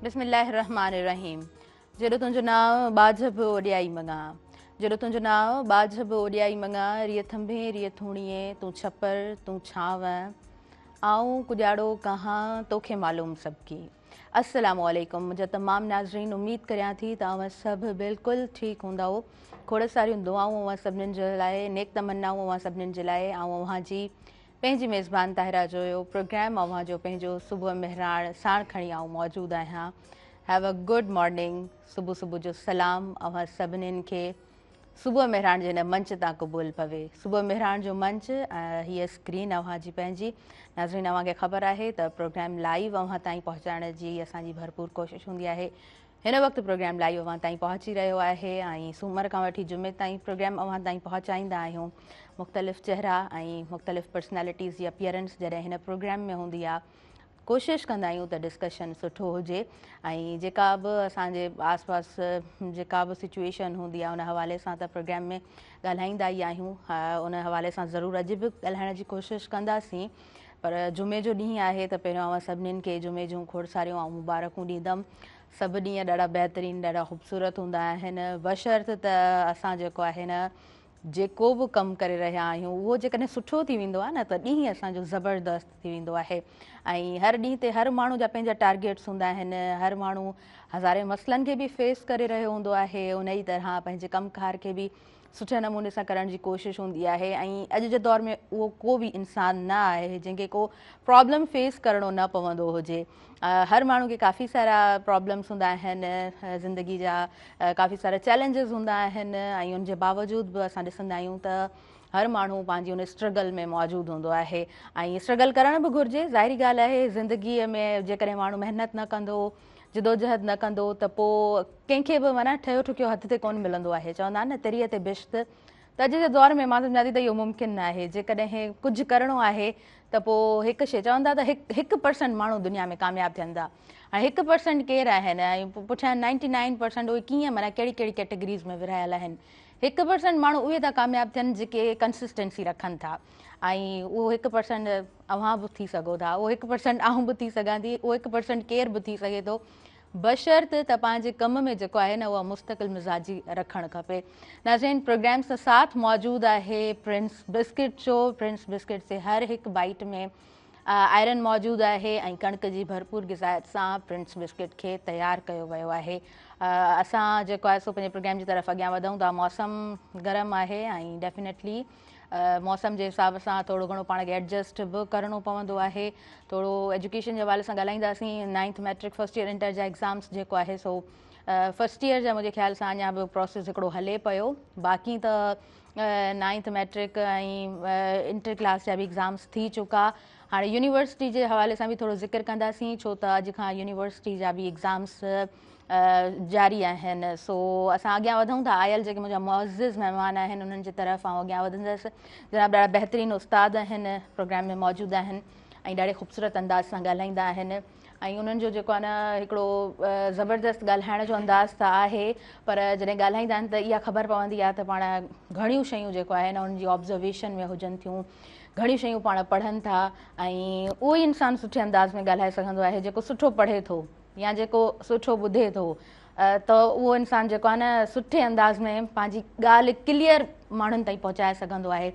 بسم الله الرحمٰن الرحيم جيڏو تنهنجو نانء ٻاجهه به اوڏيائي مڱان جيڏو تنهنجو نانء ٻاجهه به اوڏيائي مڱان ريء ٿنڀي ريء ٿوڻيي تون ڇپر تون ڇانو آئون ڪڄاڙو ڪهان توکي معلوم سڀڪي السلام عليڪم منهنجا تمام ناظرين اميد ڪريان ٿي ته اوهان سڀ بلڪل ٺيڪ هوندؤ کوڙ ساريون دعائون اوهان سڀنين جي لاء نيڪ تمنائون اوهان سڀنين جي لاء آئون اوهان جي پنهنجي ميزبان طاهره جويو پروگرام اوهان جو پنهنجو صبح مهراڻ ساڻ کڻي آئون موجود آهيان هيو ا گڊ مارننگ صبح صبح جو سلام اوهان سڀنين کي صبح مهراڻ جي هن منچ تان قبول پوي. صبح مهراڻ جو منچ ۽ هيء اسڪرين اوهان جي پنهنجي. ناظرين اوهان کي خبر آهي ته پروگرام لائيو اوهان تائين پهچائڻ جي اسان جي ڀرپور ڪوشش هوندي آهي. هن وقت پروگرام لائيو اوهان تائين پهچي رهيو آهي ۽ سومر کان وٺي جمعي تائين پروگرام اوهان تائين پهچائيندا آهيون. مختلف چهرا ۽ مختلف پرسنالٽيز جي اپيئرنس جڏهن هن پروگرام ۾ هوندي آهي ڪوشش ڪندا آهيون ته ڊسڪشن سٺو هجي ۽ جيڪا به اسان جي آس پاس جيڪا به سچويشن هوندي آهي ان حوالي سان ته پروگرام ۾ ڳالهائيندا ئي آهيون ان حوالي سان ضرور اڄ به ڳالهائڻ جي ڪوشش ڪنداسين پر جمعي جو ڏينهن آهي ته پهريون اوهان سڀنين کي جمعي جون کوڙ ساريون آئون مبارڪون ڏيندم سڀ ڏينهن ڏاڍا بهترين ڏاڍا خوبصورت هوندا آهن بشرط ته اسان جيڪو آهي نه جيڪو به ڪم ڪري رهيا آهيون اهو جيڪڏهن سٺو ٿي ويندو آهي نه ته ڏينهن اسان جو زبردست ٿي ويندو آهي ۽ هر ڏينهن تي هر ماڻهو جا پنهنجا ٽارگيٽس هوندا آهن هر ماڻهو هزارين مسئلن کي به فيس ڪري رهيو هوندو آهي ان ئي طرح پنهنجي ڪم ڪار کي به سٺي نموني سان ڪرڻ جي ڪوشش هوندي آهي ۽ اڄ جي دور ۾ اهو ڪو به انسان نه آهي جنهن کي ڪو پرابلم فيس ڪرڻو نه پوندو هجي هر ماڻهو کي ڪافي سارا پرابلمس هوندا آهن زندگي جا ڪافي سارا چئلينجز هوندا آهن ۽ ان جي باوجود به اسان ڏسندا آهيون ته هر ماڻهو پنهنجي ان اسٽرگل ۾ موجود هوندو آهي ۽ اسٽرگل ڪرڻ به گهرجي ظاهري ڳالهه آهي زندگي ۾ جيڪڏهن ماڻهو محنت نه ڪندو جدوجهد نه ڪندو ته پوء ڪنهن کي به معنيٰ ٺهيو ٺڪيو هٿ تي ڪونه ملندو آهي چوندا آهن نه تريء تي بهشت ته اڄ جي دور ۾ مان سمجهان ٿي ته اهو ممڪن ناهي جيڪڏهن ڪجهه ڪرڻو آهي ته پوء هڪ شيء چون ٿا ته هڪ پرسنٽ ماڻهو دنيا ۾ ڪامياب ٿين ٿا هاڻي هڪ پرسنٽ ڪير آهن ۽ پٺيان نائنٽي نائن پرسنٽ اهي ڪيئن معنيٰ ڪهڙي ڪهڙي ڪيٽيگريز ۾ ورهايل آهن هڪ پرسنٽ ماڻهو اهي ٿا ڪامياب ٿين جيڪي ڪنسسٽنسي رکن ٿا ۽ اهو هڪ پرسنٽ اوهان به ٿي سگهو ٿا اهو هڪ پرسنٽ آئون به ٿي سگهان ٿي اهو هڪ پرسنٽ ڪير به ٿي سگهي ٿو بشرط ته پنهنجي ڪم ۾ جيڪو آهي نه اها مستقل مزاجي رکڻ کپي. ناظرين پروگرام سان ساٿ موجود آهي پرنس بسڪٽ جو پرنس بسڪٽ جي هر هڪ بائيٽ ۾ آئرن موجود آهي ۽ ڪڻڪ جي ڀرپور غذائيت سان پرنس بسڪٽ کي تيار ڪيو ويو آهي اسان جيڪو آهي سو پنهنجي پروگرام جي طرف اڳيان وڌون ٿا موسم گرم آهي ۽ ڊيفينيٽلي موسم جي حساب سان ٿورو گهڻو پاڻ کي ايڊجسٽ به ڪرڻو پوندو آهي ٿورو ايجوڪيشن جي حوالي سان ڳالهائينداسين ninth matric first year inter جا ايگزامس جيڪو آهي سو فرسٽ ايئر جا منهنجي خيال سان اڃا به پروسيس هڪڙو هلي پيو باقي ته نائنٿ ميٽرڪ ۽ انٽر ڪلاس جا به ايگزامس ٿي چڪا هاڻي يونيورسٽي جي حوالي سان به ٿورو ذڪر ڪنداسين ڇو ته اڄ کان يونيورسٽي جا به ايگزامس جاري آهن سو اسان اڳيان وڌون ٿا آيل جيڪي منهنجا معزز مهمان آهن انهن جي طرف آئون اڳيان وڌندس جناب ڏاڍا بهترين استاد آهن پروگرام ۾ موجود آهن ۽ ڏاڍي خوبصورت انداز سان ڳالهائيندا آهن ۽ انهن جو جيڪو آهي نه هڪڙو زبردست ڳالهائڻ جو انداز ته آهي پر جڏهن ڳالهائيندا آهن ته اها خبر پوندي آهي ته پاڻ گهڻيون شيون جيڪو آهي نه انهن جي آبزرويشن ۾ هجن ٿيون گهڻيون شيون پاڻ پڙهن ٿا ۽ اهو ئي انسان سٺي انداز ۾ ڳالهائي سگهندو آهي جيڪو سٺو پڙهي ٿو يا جيڪو سٺو ٻڌي ٿو ته اهو انسان جيڪو آهي نه سٺي انداز ۾ پنهنجي ڳالهه ڪليئر ماڻهن تائين پهچائي سگهندو آهي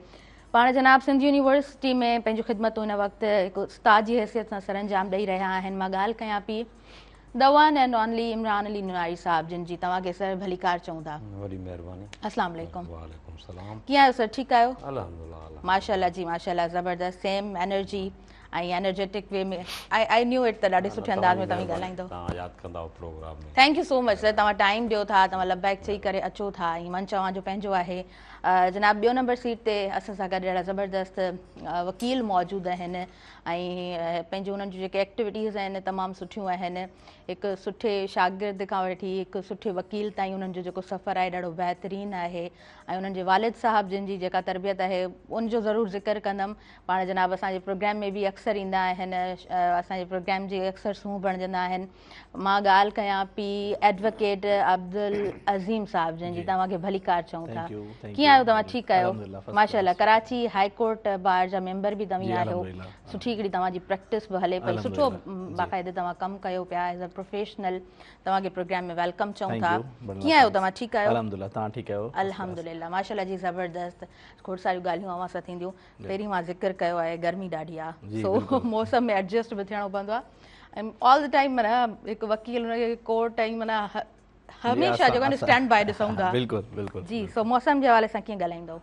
پاڻ جناب سنڌ يونيورسٽي ۾ پنهنجون خدمتون هن وقت هڪ استاد جي حيثيت سان سرانجام ڏئي رهيا آهن مان ڳالهه ڪيان P the one and only Imran Ali Nonari صاحب جن جي توهان کي سر ڀليڪار چئون ٿا. وڏي مهرباني. السلام عليڪم. وعليڪم السلام. ڪيئن آهيو سر ٺيڪ آهيو؟ الحمدلله. ماشاءالله جي ماشاءالله زبردست same energy ۽ energetic way ۾ I I knew it ته ڏاڍي سٺي انداز ۾ توهين ڳالهائيندو. توهان ياد ڪندا هو programme ۾. Thank you so much sir توهان ٽائيم ڏيو ٿا توهان لبيڪ چئي ڪري اچو ٿا ۽ منچ اوهان جو پنهنجو آهي جناب ٻيو نمبر سيٽ تي اسان سان گڏ اهڙا زبردست وڪيل موجود آهن ۽ پنهنجون انهن جون جيڪي ايڪٽيوٽيز آهن تمام سٺيون آهن هڪ سٺي شاگرد کان وٺي هڪ سٺي وڪيل تائين انهن جو جيڪو سفر آهي ڏاڍو بهترين آهي ۽ انهن جي والد صاحب جن جي جيڪا تربيت آهي ان جو ضرور ذڪر ڪندم پاڻ جناب اسان جي پروگرام ۾ به اڪثر ايندا آهن اسان جي پروگرام جي اڪثر سونهن بڻجندا آهن مان ڳالهه ڪيان پي ايڊووڪيٽ عبدالعظيم صاحب جن جي توهان کي ڀليڪار چئون ٿا ڪيئن آهيو توهان ٺيڪ آهيو ماشاءالله ڪراچي هائي ڪورٽ بار جا ميمبر به توهين آهيو سٺي هڪڙي توهان جي پريڪٽس به هلي پئي، سٺو باقاعده توهان ڪم ڪيو پيا ايز ا پروفيشنل. توهان کي پروگرام ۾ welcome چئون ٿا. ڪيئن آهيو توهان، ٺيڪ آهيو؟ الحمدلله، توهان ٺيڪ آهيو؟ الحمدلله ماشاءالله جي زبردست. کوڙ ساريون ڳالهيون اوهان سان ٿينديون. پهرين مان ذڪر ڪيو آهي گرمي ڏاڍي آهي، سو موسم ۾ ايڊجسٽ به ٿيڻو پوندو آهي ۽ آل the time معنيٰ هڪ وڪيل ان کي ڪورٽ ۽ معنيٰ هميشه جيڪو آهي اسٽينڊ بائي ڏسون ٿا. بلڪل بلڪل جي. سو موسم جي حوالي سان ڪيئن ڳالهائيندو؟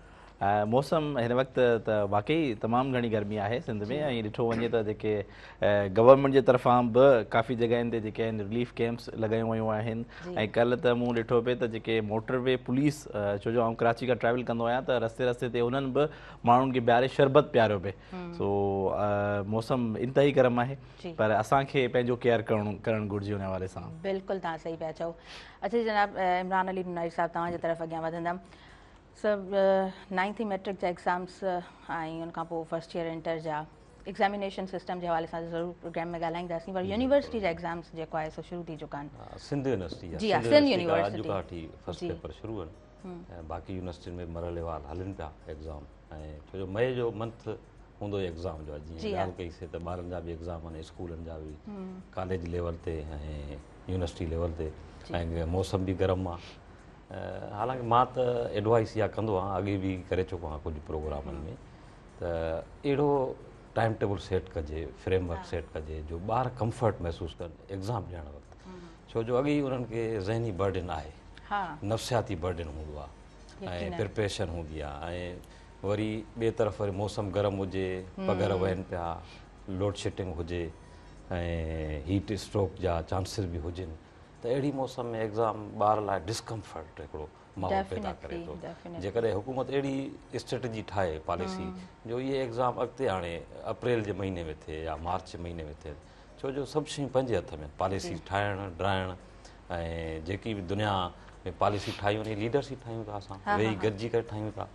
موسم هن وقت ته واقعي تمام گهڻي گرمي آهي سنڌ ۾ ۽ ڏٺو وڃي ته جيڪي گورنمينٽ جي طرفان به ڪافي جڳهين تي جيڪي آهن رليف ڪيمپس لڳايون ويون آهن ۽ ڪلهه ته مون ڏٺو پئي ته جيڪي موٽر وي پوليس، ڇو جو آئون ڪراچي کان ٽريول ڪندو آهيان ته رستي رستي تي انهن به ماڻهن کي بيهاري شربت پياريو پئي. سو موسم انتهائي گرم آهي پر اسان کي پنهنجو ڪيئر ڪرڻ گهرجي ان حوالي سان. بلڪل توهان صحيح پيا چئو. اڇا جناب عمران علي نوناري صاحب توهان جي طرف اڳيان وڌندم. سر نائنٿ ۽ ميٽرڪ جا ايگزامس ۽ ان کان پوء فرسٽ ايئر انٽر جا ايگزامينيشن سسٽم جي حوالي سان ضرور پروگرام ۾ ڳالهائينداسين پر يونيورسٽي جا ايگزامس جيڪو آهي سو شروع ٿي چڪا آهن. سنڌ يونيورسٽي جا، جي ها سنڌ يونيورسٽي کان اڄ کان وٺي فرسٽ پيپر شروع آهن، باقي يونيورسٽين ۾ مرحليوار هلن پيا ايگزام ۽ ڇو جو مئي جو منٿ هوندو ئي ايگزام جو آهي. جيئن ڳالهه ڪئي سي ته ٻارن جا به ايگزام آهن، اسڪولن جا به، ڪاليج ليول تي ۽ يونيورسٽي ليول تي ۽ موسم به گرم آهي. حالانڪه مان ته ايڊوائس اها ڪندو آهيان، اڳي به ڪري چڪو آهيان ڪجهه پروگرامن ۾ ته اهڙو ٽائيم ٽيبل سيٽ ڪجي، فريم ورڪ سيٽ ڪجي جو ٻار ڪمفرٽ محسوس ڪن ايگزام ڏيڻ وقت، ڇو جو اڳي ئي انهن کي ذهني برڊن آهي، نفسياتي برڊن هوندو آهي ۽ پرپريشن هوندي آهي ۽ وري ٻئي طرف وري موسم گرم هجي، پگهر وهن پيا، لوڊ شيڊنگ هجي ۽ هيٽ اسٽروڪ جا چانسز به هجن ته اهڙي موسم ۾ ايگزام ٻار لاء ڊسڪمفرٽ هڪڙو ماحول پيدا ڪري ٿو. جيڪڏهن حڪومت اهڙي اسٽريٽجي ٺاهي پاليسي جو اهي ايگزام اڳتي آڻي اپريل جي مهيني ۾ ٿئي يا مارچ جي مهيني ۾ ٿئي، ڇو جو سڀ شيون پنهنجي هٿ ۾ پاليسي ٺاهڻ ڊاهڻ ۽ جيڪي به دنيا ۾ پاليسي ٺاهيون وڃي ليڊرس ئي ٺاهيون ٿا، اسان ويهي گڏجي ڪري ٺاهيون ٿا،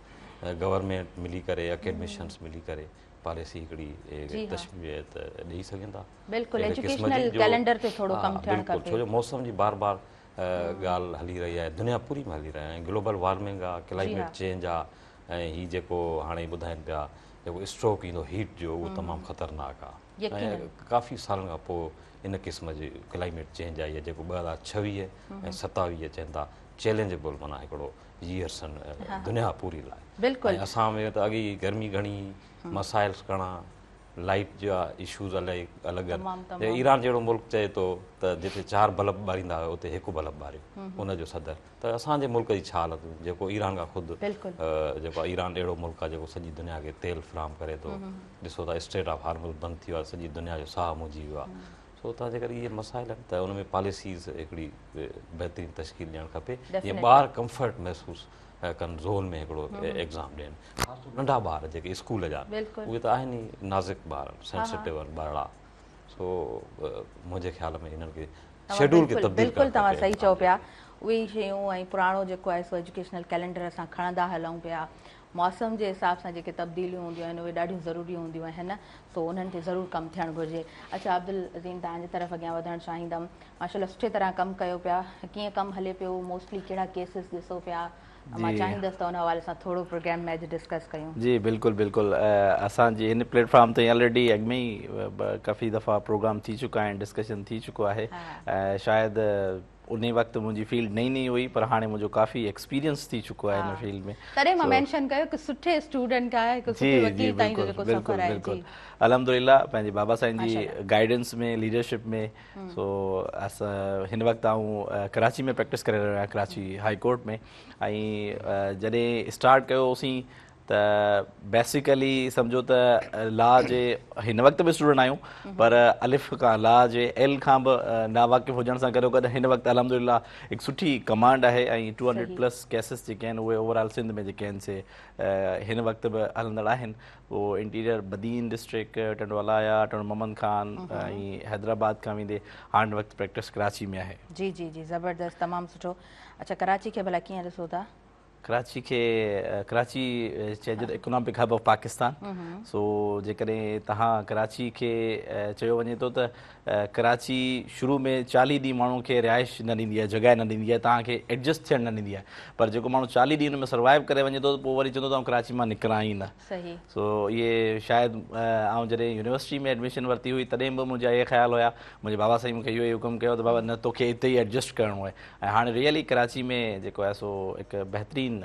گورنمينٽ ملي ڪري اڪيڊميشنس ملي ڪري پاليسي هڪڙي تشويش ڏئي سگهن ٿا. بلڪل ايجوڪيشنل ڪئلينڊر تي ٿورو ڪم ٿيڻ کپي. ڇو جو موسم جي بار بار ڳالهه هلي رهي آهي، دنيا پوري ۾ هلي رهي آهي، گلوبل وارمنگ آهي، ڪلائميٽ چينج آهي ۽ هي جيڪو هاڻي ٻڌائين پيا جيڪو اسٽروڪ ايندو هيٽ جو اهو تمام خطرناڪ آهي ۽ ڪافي سالن کان پوء ان قسم جي ڪلائميٽ چينج آئي آهي جيڪو 2026 ۽ 27 چون ٿا چئلينجبل معنيٰ هڪڙو ييئرس آهن دنيا پوري لاء. بلڪل ۽ اسان ۾ ته اڳي ئي گرمي گهڻي، مسائل گهڻا، لائيٽ جا اشوز الائي الڳ آهن. ايران جهڙو ملڪ چئي ٿو ته جتي 4 بلب ٻاريندا هيو اتي هڪ بلب ٻاريو ان جو صدر، ته اسان جي ملڪ جي ڇا حالت هوندي جيڪو ايران کان خود جيڪو ايران اهڙو ملڪ آهي جيڪو سڄي دنيا کي تيل فراهم ڪري ٿو، ڏسو ٿا اسٽريٽ آف هارمز بند ٿي ويو آهي، سڄي دنيا جو ساهه منجهي ويو آهي. سو تنهن جي ڪري اهي مسائل آهن ته ان ۾ پاليسيز هڪڙي بهترين تشڪيل ڏيڻ کپي جيئن ٻار ڪمفرٽ محسوس ڪن زون ۾ هڪڙو ايگزام ڏين، خاص طور ننڍا ٻار جيڪي اسڪول جا اهي ته آهن ئي نازڪ ٻار، سينسيٽو آهن ٻارڙا، سو منهنجي خيال ۾ انهن کي شيڊول کي تبديل ڪرڻ کپي. بلڪل توهان صحيح چئو پيا، اهي ئي شيون ۽ پراڻو جيڪو آهي سو ايجوڪيشنل ڪئلينڊر اسان کڻندا هلون پيا، موسم جي حساب سان جيڪي تبديليون هونديون آهن اهي ڏاڍيون ضروري هونديون آهن، سو انهن تي ضرور ڪم ٿيڻ گهرجي. اڇا عبدالعظيم توهان جي طرف اڳيان وڌڻ چاهيندم، ماشاءالله سٺي طرح ڪم ڪيو پيا، ڪيئن ڪم هلي پيو، موسٽلي ڪهڙا ڪيسز ڏسو پيا، مان چاهيندس ته ان حوالي سان ٿورو پروگرام ۾ اڄ ڊسڪس ڪيون. جي بلڪل بلڪل اسان جي هن پليٽ فارم تي آلريڊي اڳ ۾ ئي ڪافي دفعا پروگرام ٿي چڪا آهن، ڊسڪشن ٿي چڪو آهي، شايد انهي وقت منهنجي فيلڊ نئين نئين هئي پر هاڻي منهنجو ڪافي ايڪسپيرينس ٿي چڪو آهي هن فيلڊ ۾. تڏهن مان مينشن ڪيو ڪه سٺي اسٽوڊنٽ کان هڪ سٺي وڪيل تائين جو جيڪو سفر آهي. بلڪل الحمدلله پنهنجي بابا سائين جي گائيڊنس ۾ ليڊرشپ ۾ سو هن وقت آئون ڪراچي ۾ پريڪٽس ڪري رهيو آهيان ڪراچي هائي ڪورٽ ۾ ۽ جڏهن اسٽارٽ ڪيو هوسين ته بيسيڪلي سمجهو ته لا جي هن وقت به اسٽوڊنٽ آهيون پر الف کان لا جي ايل کان به ناواقف هجڻ سان گڏو گڏ هن وقت الحمدلله هڪ سٺي ڪمانڊ آهي ۽ 200 پلس ڪيسز جيڪي آهن اهي اوور آل سنڌ ۾ جيڪي آهن سي هن وقت به هلندڙ آهن. اهو انٽيريئر بدين ڊسٽرڪٽ، ٽنڊو الايا، ٽنڊو محمد خان ۽ حيدرآباد کان ويندي هاڻ هن وقت پريڪٽس ڪراچي ۾ آهي. جي جي جي زبردست تمام سٺو. اڇا ڪراچي کي ڀلا ڪيئن ڏسو ٿا؟ ڪراچي کي ڪراچي چئجي ته economic hub of Pakistan so جيڪڏهن توهان ڪراچي کي چيو وڃي ٿو ته ڪراچي شروع ۾ چاليهه ڏينهن ماڻهو کي رهائش نه ڏيندي آهي جڳهه نه ڏيندي آهي توهان کي ايڊجسٽ ٿيڻ نه ڏيندي آهي پر جيڪو ماڻهو چاليهه ڏينهن ان ۾ سروائيو ڪري وڃي ٿو ته پوء وري چوندو ته آئون ڪراچي مان نڪران ئي نه سو اهي شايد آئون جڏهن يونيورسٽي ۾ ايڊميشن ورتي هئي تڏهن به منهنجا اهي خيال هيا منهنجي بابا سائين مون کي اهو ئي حڪم ڪيو ته بابا نه توکي اتي ئي ايڊجسٽ ڪرڻو آهي ۽ هاڻي ريئلي ڪراچي ۾ جيڪو آهي سو هڪ بهترين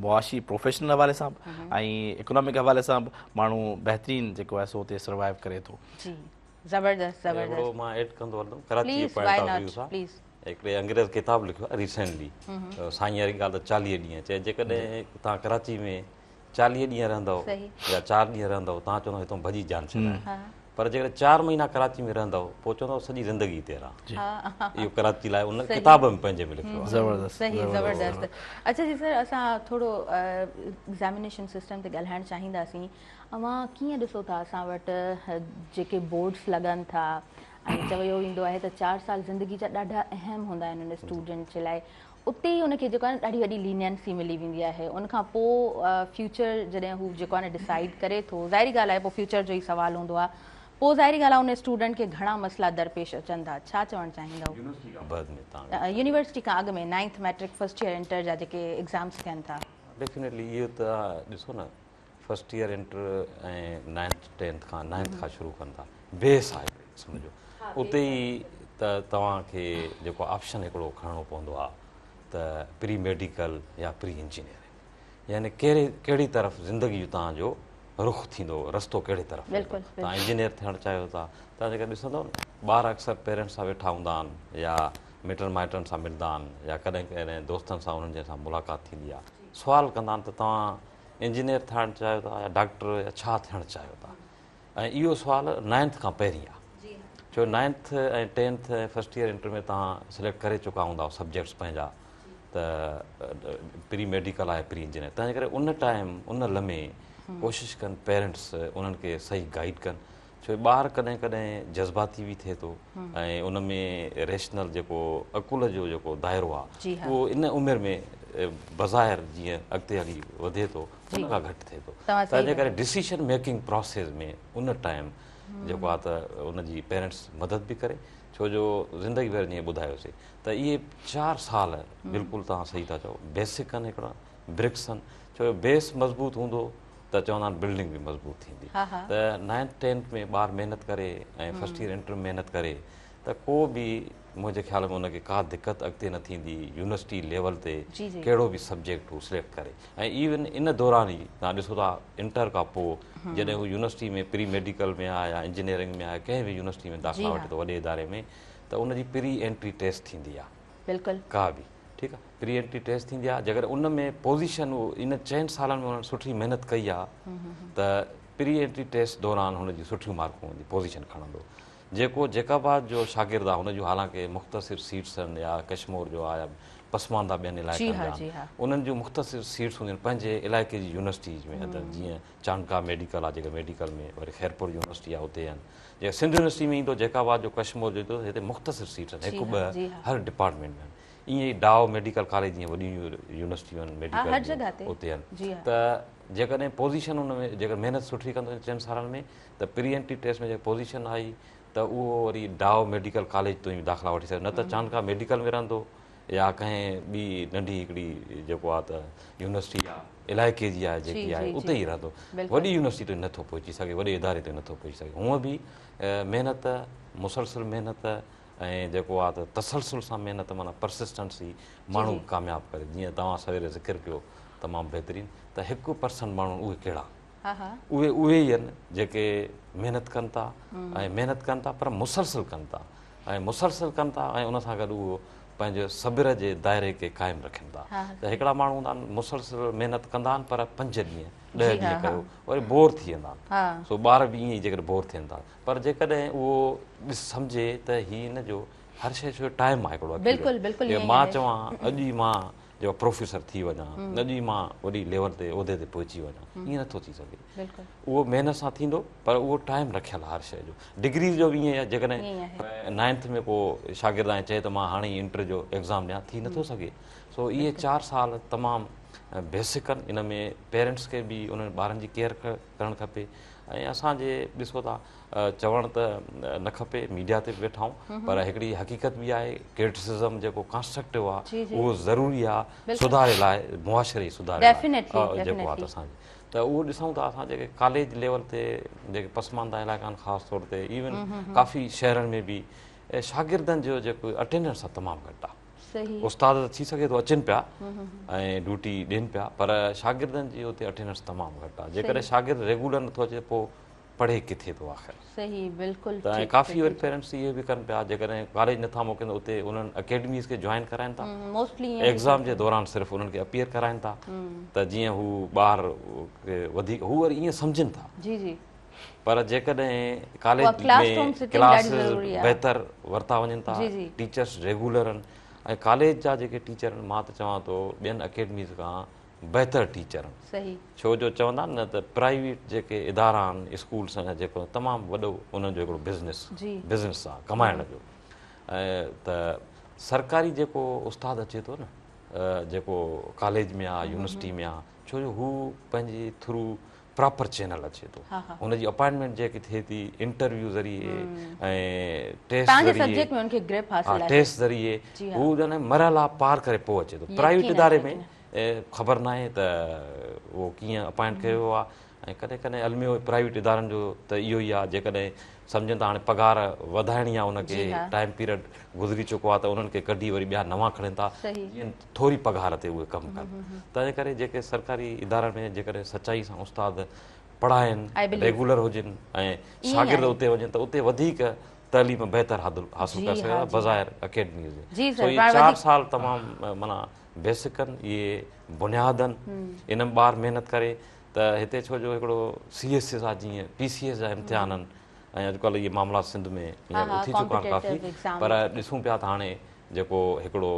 معاشي پروفيشنل حوالي سان به ۽ اڪنامڪ حوالي سان به ماڻهو بهترين جيڪو آهي سو اتي سروائيو ڪري ٿو. جي زبردست زبردست. هڪڙو مان ايڊ ڪندو هلندم ڪراچي جي پوائنٽ آف ويو سان هڪڙي انگريز ڪتاب لکيو آهي ريسينٽلي سائين واري ڳالهه ته 40 ڏينهن چئي جيڪڏهن توهان ڪراچي ۾ 40 ڏينهن رهندؤ يا 4 ڏينهن رهندؤ توهان چوندؤ هتون ڀڄي جان ڇڏائي پر جيڪڏهن 4 مهينا ڪراچي ۾ رهندؤ پوء چوندؤ سڄي زندگي هتي رهان. اهو ڪراچي لاء ان ڪتاب ۾ پنهنجي ۾ لکيو آهي. زبردست صحيح زبردست. اڇا جي سر اسان ٿورو ايگزامينيشن سسٽم تي ڳالهائڻ چاهينداسين. اوهان ڪيئن ڏسو ٿا اسان وٽ جيڪي بورڊس لڳن ٿا ۽ چيو ويندو آهي ته 4 سال زندگي جا ڏاڍا اهم هوندا آهن ان اسٽوڊنٽ جي لاء اتي ئي ان کي جيڪو آهي نه ڏاڍي وڏي لينينسي ملي ويندي آهي ان کان پوء فيوچر جڏهن هو جيڪو آهي نه ڊسائيڊ ڪري ٿو ظاهري ڳالهه آهي پوء فيوچر جو ئي سوال هوندو آهي پوء ظاهري ڳالهه آهي ان اسٽوڊنٽ کي گهڻا مسئلا درپيش اچن ٿا ڇا چوڻ چاهيندؤ؟ يونيورسٽي کان بعد ۾ تان يونيورسٽي کان اڳ ۾ ninth matric first year inter جا جيڪي ايگزامس ٿين ٿا. ڊيفينيٽلي اهو ته ڏسو نه first year inter ۽ ninth tenth کان نائنٿ کان شروع ڪن ٿا بيس آهي هڪڙي قسم جو اتي ئي ته توهان کي جيڪو آپشن هڪڙو کڻڻو پوندو آهي ته پري ميڊيڪل يا پري انجنيئرنگ يعني ڪهڙي ڪهڙي طرف زندگي جو توهان جو رخ ٿيندو رستو ڪهڙي طرف ويندو توهان انجنيئر ٿيڻ چاهيو ٿا توهان جيڪا ڏسندو نه ٻار اڪثر پيرنٽس سان ويٺا هوندا آهن يا مٽن مائٽن سان ملندا آهن يا ڪڏهن ڪڏهن دوستن سان انهن جي سان ملاقات ٿيندي آهي سوال ڪندا آهن ته توهان انجنيئر ٿيڻ چاهيو ٿا يا ڊاڪٽر يا ڇا ٿيڻ چاهيو ٿا ۽ اهو سوال نائنٿ کان پهرين آهي ڇو ninth ۽ tenth ۽ first year inter ۾ توهان سليڪٽ ڪري چڪا هوندا سبجيڪٽس پنهنجا ته پري ميڊيڪل آهي پري انجنيئر تنهن ڪري ان ٽائيم ان لمحي ڪوشش ڪن پيرنٽس انهن کي صحيح گائيڊ ڪن ڇو ٻار ڪڏهن ڪڏهن جذباتي به ٿئي ٿو ۽ ان ۾ ريشنل جيڪو عقل جو جيڪو دائرو آهي اهو ان عمر ۾ بظاهر جيئن اڳتي هلي وڌي ٿو ان کان گهٽ ٿئي ٿو تنهن جي ڪري ڊسيشن ميڪنگ پراسيس ۾ ان ٽائيم جيڪو آهي ته ان جي پيرنٽس مدد به ڪري ڇو جو زندگي ڀر جيئن ٻڌايوسي ته اهي 4 سال بلڪل توهان صحيح ٿا چئو بيسڪ آهن هڪڙا برڪس آهن ڇو جو بيس مضبوط هوندو ته چوندا آهن بلڊنگ به مضبوط ٿيندي ته نائنٿ ٽينٿ ۾ ٻار محنت ڪري ۽ فرسٽ ييئر انٽر ۾ محنت ڪري ته ڪو به منهنجي خيال ۾ ان کي ڪا دقت اڳتي نه ٿيندي يونيورسٽي ليول تي ڪهڙو به سبجيڪٽ هو سليڪٽ ڪري ۽ ايون ان دوران ئي توهان ڏسو ٿا انٽر کان پوء جڏهن هو يونيورسٽي ۾ پري ميڊيڪل ۾ آهي يا انجنيئرنگ ۾ آهي ڪنهن به يونيورسٽي ۾ داخلا وٺي ٿو وڏي اداري ۾ ته ان جي پري انٽري ٽيسٽ ٿيندي آهي بلڪل ڪا به ٺيڪ آ پري انٽري ٽيسٽ ٿيندي آ جيڪڏهن ان ۾ پوزيشن ان 4 سالن ۾ انهن سٺي محنت ڪئي آ ته پري انٽري ٽيسٽ دوران هن جون سٺيون مارڪون اينديون پوزيشن کڻندو جيڪو جيڪب آباد جو شاگرد آ هن جون حالانڪه مختصر سيٽس آهن يا ڪشمور جو آ يا پسمانده ٻين علائقن جا آهن انهن جون مختصر سيٽس هونديون آهن پنهنجي علائقي جي يونيورسٽيز ۾ اندر جيئن چانڊڪا ميڊيڪل آ جيڪا ميڊيڪل ۾ وري خيرپور يونيورسٽي آ اتي آهن جيڪا سنڌ يونيورسٽي ۾ ايندو جيڪب آباد جو ڪشمور جو ايندو هتي مختصر سيٽس آهن هڪ ٻه هر ڊپارٽمينٽ ۾ آهن ائين ئي ڊائو ميڊيڪل ڪاليج جيئن وڏيون يونيورسٽيون آهن ميڊيڪل جون اتي آهن ته جيڪڏهن پوزيشن ان ۾ جيڪڏهن محنت سٺي ڪندو 4 سالن ۾ ته پري انٽري ٽيسٽ ۾ جيڪا پوزيشن آئي ته اهو وري ڊائو ميڊيڪل ڪاليج تائين داخلا وٺي سگهي نه ته چانڊڪا ميڊيڪل ۾ رهندو يا ڪنهن ٻي ننڍي هڪڙي جيڪو آهي ته يونيورسٽي آهي علائقي جي آهي جيڪي آهي اتي ئي رهندو وڏي يونيورسٽي تائين نٿو پهچي سگهي وڏي اداري تائين نٿو پهچي سگهي هونء به محنت مسلسل محنت ۽ جيڪو آهي ته تسلسل سان محنت معنيٰ پرسسٽنس ئي ماڻهو کي ڪامياب ڪري جيئن توهان سويري ذڪر ڪيو تمام بهترين ته 1% ماڻهو اهي ڪهڙا اهي اهي ئي آهن جيڪي محنت ڪن ٿا ۽ محنت ڪن ٿا پر مسلسل ڪن ٿا ۽ مسلسل ڪن ٿا ۽ ان سان گڏ اهو پنهنجي صبر جي دائري کي قائم رکن ٿا ته هڪڙا ماڻهو هوندا آهن مسلسل محنت ڪندا آهن پر 5 ڏينهن 10 ڏينهن ڪيو وري بور ٿي ويندا آهن سو ٻار به ائين ئي جيڪڏهن بور ٿين ٿا پر جيڪڏهن اهو سمجهي ته هي هن جو هر شيء جو ٽائيم آهي هڪڙو بلڪل بلڪل مان چوان اڄ ئي مان جو پروفيسر ٿي وڃان، اڄ ئي مان وڏي ليول تي عهدي تي پهچي وڃان، ائين نٿو ٿي سگهي. اهو محنت سان ٿيندو پر اهو ٽائيم رکيل آهي هر شيء جو. ڊگريز جو به ائين آهي، جيڪڏهن نائنٿ ۾ ڪو شاگرد آهي چئي ته مان هاڻي ئي انٽر جو ايگزام ڏيان، ٿي نٿو سگهي. سو اهي 4 سال تمام بيسڪ آهن، ان ۾ پيرنٽس کي به انهن ٻارن جي ڪيئر ڪرڻ کپي. ۽ اسان جي ڏسو ٿا چوڻ ته نه کپي ميڊيا تي به ويٺا آهيون پر هڪڙي حقيقت به آهي ڪرٽسزم جيڪو ڪانسٽرڪٽو آهي اهو ضروري آهي سڌاري لاء معاشري سڌاري لاء جيڪو آهي ته اسان جي ته اهو ڏسون ٿا اسان جيڪي ڪاليج ليول تي جيڪي پسمانده علائقا آهن خاص طور تي ايون ڪافي شهرن ۾ به شاگردن جو جيڪو اٽينڊنس آهي تمام گهٽ آهي استاد ته ٿي سگهي ٿو اچن پيا ۽ ڊيوٽي ڏين پيا پر شاگردن جي اتي اٽينڊنس تمام گهٽ آهي جيڪڏهن شاگرد ريگولر نٿو اچي پوء پڙهي ڪٿي ٿو آخر. صحيح بلڪل ته ۽ ڪافي وري پيرنٽس اهي به ڪن پيا جيڪڏهن ڪاليج نٿا موڪلين ته اتي انهن اڪيڊميز کي جوائن ڪرائن ٿا موسٽلي ايگزام جي دوران صرف انهن کي اپيئر ڪرائن ٿا ته جيئن هو ٻار وڌيڪ هو وري ائين سمجهن ٿا جي جي پر جيڪڏهن ڪاليج ۾ ڪلاسز بهتر ورتا وڃن ٿا ٽيچرس ريگولر آهن ۽ ڪاليج جا جيڪي ٽيچر آهن مان ته چوان ٿو ٻين اڪيڊميز کان بهتر ٽيچر آهن ڇو جو چوندا آهن نه ته پرائيويٽ جيڪي ادارا آهن اسڪولس جا جيڪو تمام وڏو انهن جو هڪڙو بزنس بزنس آهي ڪمائڻ جو ته سرڪاري جيڪو استاد اچي ٿو نه جيڪو ڪاليج ۾ آهي يونيورسٽي ۾ آهي ڇو جو هو پنهنجي ٿرو پراپر چينل اچي ٿو هن جي اپائنٽمينٽ جيڪي ٿئي ٿي انٽرويو ذريعي ۽ ٽيسٽ ذريعي ٽيسٽ ذريعي هو جڏهن مرحلا پار ڪري پوء اچي ٿو پرائيويٽ اداري ۾ خبر ناهي ته اهو ڪيئن اپائنٽ ڪيو ويو آهي ۽ ڪڏهن ڪڏهن الميو پرائيويٽ ادارن جو ته اهو ئي آهي جيڪڏهن سمجهن ته هاڻي پگهار وڌائڻي آهي ان کي ٽائيم پيريڊ گذري چڪو آهي ته انهن کي ڪڍي وري ٻيا نوان کڻن ٿا جيئن ٿوري پگهار تي اهي ڪم ڪن تنهن ڪري جيڪي سرڪاري ادارن ۾ جيڪڏهن سچائي سان استاد پڙهائن ريگولر هجن ۽ شاگرد اتي وڃن ته اتي وڌيڪ تعليم بهتر حاصل ڪري سگهن ٿا بظاهر اڪيڊميز جي سو اهي 4 سال تمام معنيٰ بيسڪ آهن اهي بنياد آهن ان ۾ ٻار محنت ڪري ته هتي ڇو جو هڪڙو سي ايس ايس آهي جيئن پي سي ايس جا امتحان آهن ۽ اڄڪلهه اهي معاملا سنڌ ۾ هينئر اٿي چڪا آهن ڪافي پر ڏسون پيا ته هاڻي جيڪو هڪڙو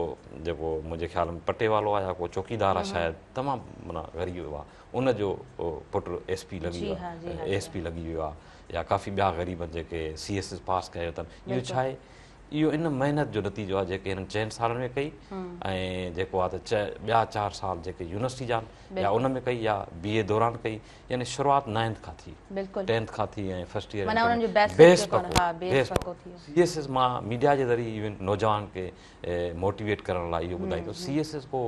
جيڪو منهنجي خيال ۾ پٽيوالو آهي يا ڪو چوڪيدار آهي شايد تمام معنيٰ غريب آهي ان جو پٽ ايس پي لڳي ويو آهي ايس پي لڳي ويو آهي يا ڪافي ٻيا غريب آهن جيڪي سي ايس ايس پاس ڪيو اٿن اهو ڇا آهي اهو ان محنت جو نتيجو آهي جيڪي هنن 4 سالن ۾ ڪئي ۽ جيڪو آهي ته ٻيا 4 سال جيڪي يونيورسٽي جا آهن يا ان ۾ ڪئي يا بي اي دوران ڪئي يعني شروعات نائنٿ کان ٿي ٽينٿ کان ٿي ۽ فرسٽ ايئر بيس پڪو بيس پڪو سي ايس ايس مان ميڊيا جي ذريعي ايون نوجوان کي موٽيويٽ ڪرڻ لاء اهو ٻڌائيندو سي ايس ايس ڪو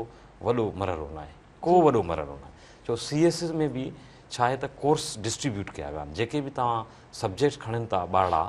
وڏو مرحلو ناهي ڪو وڏو مرحلو ناهي ڇو سي ايس ايس ۾ به ڇا آهي ته ڪورس ڊسٽريبيوٽ ڪيا ويا آهن جيڪي به توهان سبجيڪٽس کڻن ٿا ٻارڙا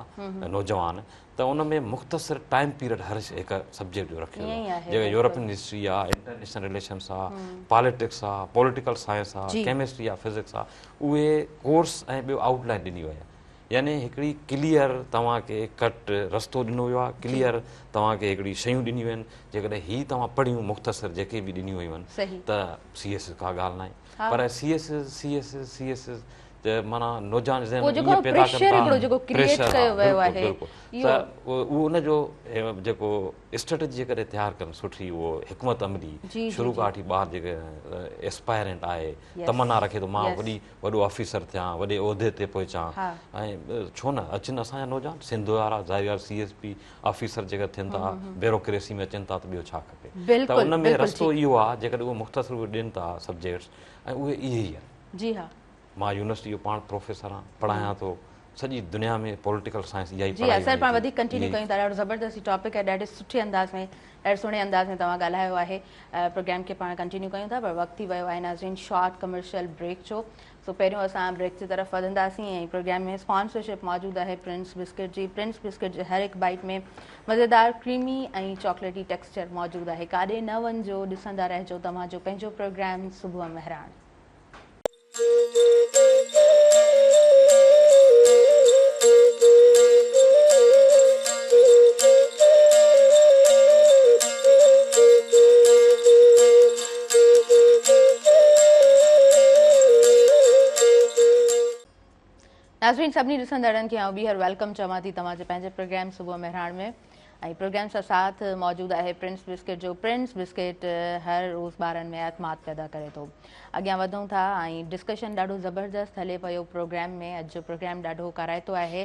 نوجوان ته ان ۾ مختصر ٽائيم پيريڊ هر هڪ سبجيڪٽ جو رکيو ويو آهي جيڪا يورپين هسٽري آهي انٽرنيشنل رليشنس آهي پاليٽڪس آهي پوليٽيڪل سائنس آهي ڪيمسٽري آهي فزڪس آهي اهي ڪورس ۽ ٻيو آئوٽ لائن ڏني وئي آهي يعني هڪڙي ڪليئر توهان کي ڪٽ رستو ڏنو ويو آهي ڪليئر توهان کي هڪڙي شيون ڏنيون ويون آهن جيڪڏهن هي توهان پڙهيون مختصر جيڪي به ڏنيون ويون آهن ته سي ايس ڪا ڳالهه ناهي پر C S S C S S C S S ته معنيٰ نوجوان ذهن ۾ ائين پيدا ڪن ٿا پريشر ها بلڪل بلڪل ته اهو ان جو جيڪو اسٽريٽجي جيڪڏهن تيار ڪن سٺي اهو حڪمت عملي شروع کان وٺي ٻار جيڪي اسپائرنٽ آهي تمنا رکي ٿو مان وڏي وڏو آفيسر ٿيان وڏي عهدي تي پهچان ۽ ڇو نه اچن اسان جا نوجوان سنڌ وارا ظاهري ڳالهه سي ايس پي آفيسر جيڪر ٿين ٿا بيوروڪريسي ۾ اچن ٿا ته ٻيو ڇا کپي ته ان ۾ رستو اهو آهي جيڪڏهن اهو مختصر اهي ڏين ٿا سبجيڪٽس ۽ اهي اهي ئي آهن جي ها مان يونيورسٽي جو پاڻ پروفيسر آهيان پڙهايان ٿو سڄي دنيا ۾ پوليٽيڪل سائنس اها ئي جي ها سر پاڻ وڌيڪ ڪنٽينيو ڪيون ٿا ڏاڍو زبردست هي ٽاپڪ آهي ڏاڍي سٺي انداز ۾ ڏاڍي سهڻي انداز ۾ توهان ڳالهايو آهي پروگرام کي پاڻ ڪنٽينيو ڪيون ٿا پر وقت ٿي ويو آهي ناظرين شارٽ ڪمرشل بريڪ جو سو پهريون اسان بريڪ جي طرف وڌنداسين ۽ پروگرام ۾ اسپانسرشپ موجود آهي پرنس بسڪٽ جي پرنس بسڪٽ جي هر هڪ بائيٽ ۾ مزيدار ڪريمي ۽ چاڪليٽي ٽيڪسچر موجود آهي ڪاڏي نه وڃجو ڏسندا رهجو توهان جو پنهنجو پروگرام صبح مهراڻ. ناظرين سڀني ڏسندڙن کي آئون ٻيهر welcome چوان ٿي توهان جي پنهنجي پروگرام صبح مهراڻ ۾ ۽ پروگرام سان ساٿ موجود آهي پرنس بسڪيٽ جو. پرنس بسڪيٽ هر روز ٻارن ۾ اعتماد پيدا ڪري ٿو. اڳيان وڌون ٿا ۽ ڊسڪشن ڏاڍو زبردست هلي پيو پروگرام ۾. اڄ جو پروگرام ڏاڍو ڪارائتو آهي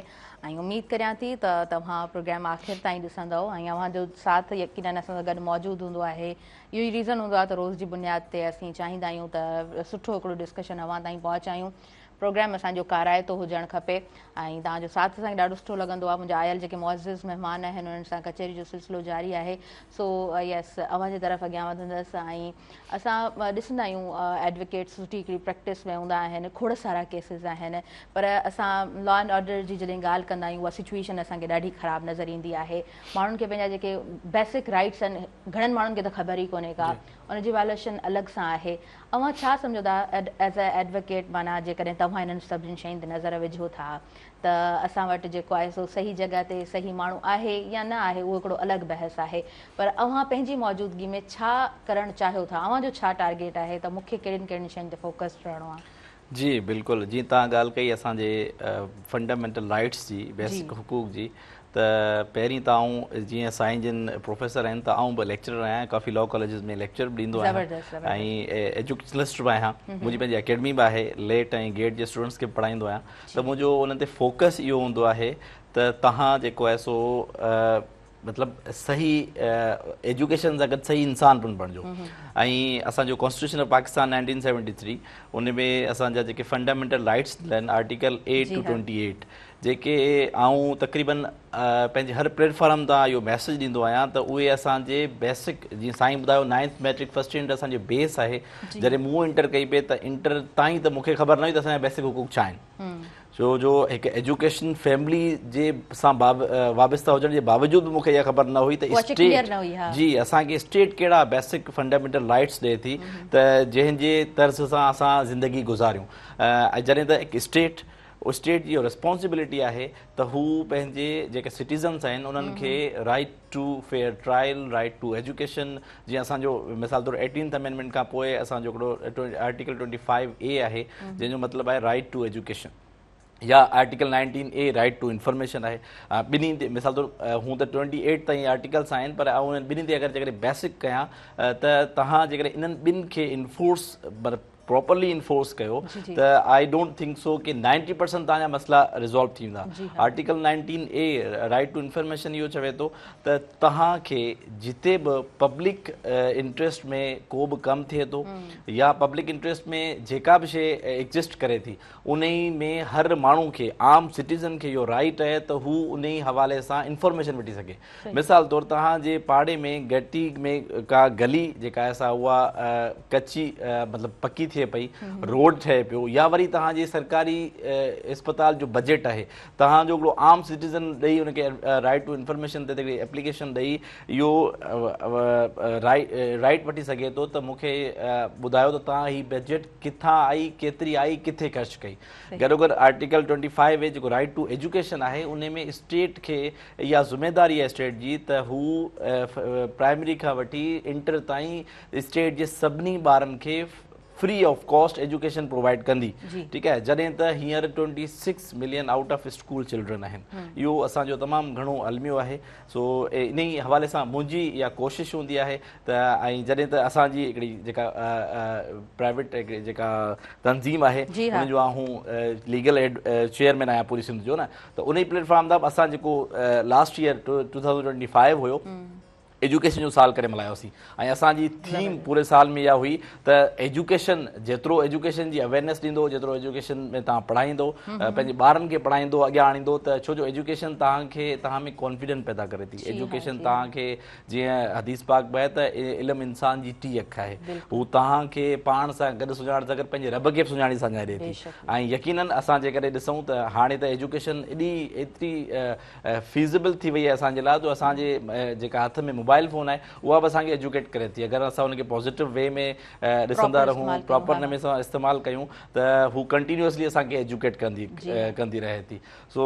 ۽ اميد ڪريان ٿي ته توهان پروگرام آخر تائين ڏسندؤ ۽ اوهان جو ساٿ يقينن اسان سان گڏ موجود هوندو آهي. اهو ئي ريزن هوندو آهي ته روز جي بنياد تي اسين چاهيندا آهيون ته سٺو هڪڙو ڊسڪشن اوهان تائين پهچايون. پروگرام اسان جو ڪارائتو هجڻ کپي ۽ توهان جو ساٿ اسان کي ڏاڍو سٺو لڳندو آهي. منهنجا آيل جيڪي معزز مهمان آهن انهن سان ڪچهري جو سلسلو جاري آهي. سو يس اوهان جي طرف اڳيان وڌندس ۽ اسان ڏسندا آهيون ايڊوڪيٽس سٺي هڪڙي پريڪٽس ۾ هوندا آهن، کوڙ سارا ڪيسز آهن پر اسان لا اينڊ آرڊر جي جڏهن ڳالهه ڪندا آهيون اها سچويشن اسان کي ڏاڍي خراب نظر ايندي آهي. ماڻهن کي پنهنجا جيڪي بيسڪ رائٽس آهن گهڻن ماڻهن کي ته خبر ئي ڪونهي ڪا ان جي وائليشن الڳ سان آهي. اوهان ڇا سمجهو ٿا ايز اي ايڊوڪيٽ معنيٰ جيڪڏهن توهان انهن سڀني شين تي نظر وجهو ٿا ته اسان وٽ جيڪو آهي سو صحيح جڳهه تي صحيح ماڻهو آهي يا نه آهي اهو هڪڙو الڳ بحث آهي پر اوهان پنهنجي موجودگي ۾ ڇا ڪرڻ چاهيو ٿا اوهان جو ڇا ٽارگيٽ آهي ته مون کي ڪهڙين ڪهڙين شين تي فوڪسڊ رهڻو آهي؟ جي بلڪل جيئن توهان ڳالهه ڪئي اسان جي فنڊامينٽل رائيٽس جي بيسڪ حقوق جي ته پهرين ته آئون جيئن سائين جن پروفيسر آهن ته آئون به ليڪچرر آهيان ڪافي لا ڪاليجز ۾ ليڪچر به ڏيندو آهيان ۽ ايجوڪيشنلسٽ به آهيان منهنجي پنهنجي اڪيڊمي به آهي ليٽ ۽ گيٽ جي اسٽوڊنٽس کي به پڙهائيندو آهيان ته منهنجو انهن تي فوڪس اهو هوندو آهي ته توهان جيڪو آهي سو مطلب صحيح ايجوڪيشن سان گڏ صحيح انسان پڻ بڻجو ۽ اسان جو ڪانسٽيٽيوشن آف پاڪستان 1973 ان ۾ اسان جا جيڪي فنڊامينٽل رائٽس آهن آرٽيڪل 8 ٽو 28 جيڪي آئون تقريبن پنهنجي هر پليٽ فارم تان اهو ميسيج ڏيندو آهيان ته اهي اسان جي بيسڪ جيئن سائين ٻڌايو نائنٿ ميٽرڪ فرسٽ انٽر اسان جو بيس آهي جڏهن مون انٽر ڪئي پئي ته انٽر تائين ته مون کي خبر نه هئي ته اسان جا بيسڪ حقوق ڇا آهن ڇو جو هڪ ايجوڪيشن فيملي جي سان وابسته هجڻ جي باوجود به مون کي اها خبر نه هئي ته اسٽيٽ جي اسان کي اسٽيٽ ڪهڙا بيسڪ فنڊامينٽل رائٽس ڏئي ٿي ته جنهن جي طرز سان اسان زندگي گذاريون ۽ جڏهن ته هڪ اسٽيٽ اسٽيٽ جي اها ريسپانسبلٽي آهي ته هو پنهنجي جيڪي سٽيزنس آهن انهن کي right to fair trial, right to education جيئن اسان جو مثال طور ايٽينٿ امينڊمينٽ کان پوء اسان جو هڪڙو آرٽيڪل 25 اي آهي جنهن جو مطلب آهي رائيٽ ٽو ايجوڪيشن يا article 19 A right to information آهي ٻنهي تي مثال طور هون ته 28 تائين آرٽيڪلس آهن پر آئون انهن ٻنهي تي اگر جيڪڏهن بيسڪ ڪيان ته توهان جيڪڏهن انهن ٻن کي انفورس پراپرلي انفورس ڪيو ته I don't think so ڪي 90% توهان جا مسئلا ريزالو ٿي ويندا. Article 19 a right to information اهو چوي ٿو ته توهان کي جتي به پبلڪ انٽريسٽ ۾ ڪو به ڪم ٿئي ٿو يا پبلڪ انٽريسٽ ۾ جيڪا به شي ايگزسٽ ڪري ٿي انهي ۾ هر ماڻهو کي عام سٽيزن کي اهو رائيٽ آهي ته هو انهي حوالي سان انفارميشن وٺي سگهي. مثال طور توهان جي پاڙي ۾ گهٽي ۾ ڪا گلي جيڪا آهي سا اها ڪچي مطلب پڪي ٿئي پئي روڊ ٺهي پيو يا وري توهان جي سرڪاري اسپتال جو بجيٽ آهي توهان جو هڪڙو عام سٽيزن ڏئي ان کي رائيٽ ٽو انفارميشن تي هڪڙي ايپليڪيشن ڏئي اهو رائيٽ وٺي سگهي ٿو ته مون کي ٻڌايو ته توهان هي بجيٽ ڪٿان آئي ڪيتري آئي ڪٿي خرچ ڪئي گڏوگڏ آرٽيڪل 25 اي جيڪو رائيٽ ٽو ايجوڪيشن آهي ان ۾ اسٽيٽ کي اها ذميداري آهي اسٽيٽ جي ته هو پرائمري کان وٺي انٽر تائين اسٽيٽ جي سڀني ٻارن کي free of cost education provide ڪندي ٺيڪ آهي جڏهن ته هينئر 26 million out of school children آهن اهو اسان جو تمام گهڻو الميو آهي سو انهي حوالي سان منهنجي اها ڪوشش هوندي آهي ته ۽ جڏهن ته اسان جي هڪڙي جيڪا پرائيويٽ هڪڙي جيڪا تنظيم آهي ان جو آئون ليگل ايڊ چيئرمين آهيان پوري سنڌ جو نه ته انهي پليٽ فارم تان اسان جيڪو لاسٽ ييئر 2025 هيو ايجوڪيشن جو سال ڪري ملهايوسين ۽ اسان جي ٿيم پوري سال ۾ اها هئي ته ايجوڪيشن جيترو ايجوڪيشن جي اويئرنيس ڏيندو جيترو ايجوڪيشن ۾ توهان پڙهائيندو پنهنجي ٻارن کي پڙهائيندو اڳيان آڻيندو ته ڇو جو ايجوڪيشن توهان کي توهان ۾ ڪانفيڊنس پيدا ڪري ٿي ايجوڪيشن توهان کي جيئن حديث پاڪ به آهي ته علم انسان جي ٽي اک آهي هو توهان کي پاڻ سان گڏ سڃاڻڻ سان گڏ پنهنجي رب کي به سڃاڻي سڃائي ڏئي ٿي ۽ يقينن اسان جيڪڏهن ڏسون ته هاڻي ته ايجوڪيشن ايڏي ايتري فيزبل ٿي وئي آهي اسان جي لاء جو اسان جي جيڪا هٿ ۾ موبائل موبائل فون آهي اها به اسان کي ايجوڪيٽ ڪري ٿي اگر اسان ان کي پازيٽو وي ۾ ڏسندا رهون پراپر نموني سان استعمال ڪيون ته هو ڪنٽينيوسلي اسان کي ايجوڪيٽ ڪندي ڪندي رهي ٿي. سو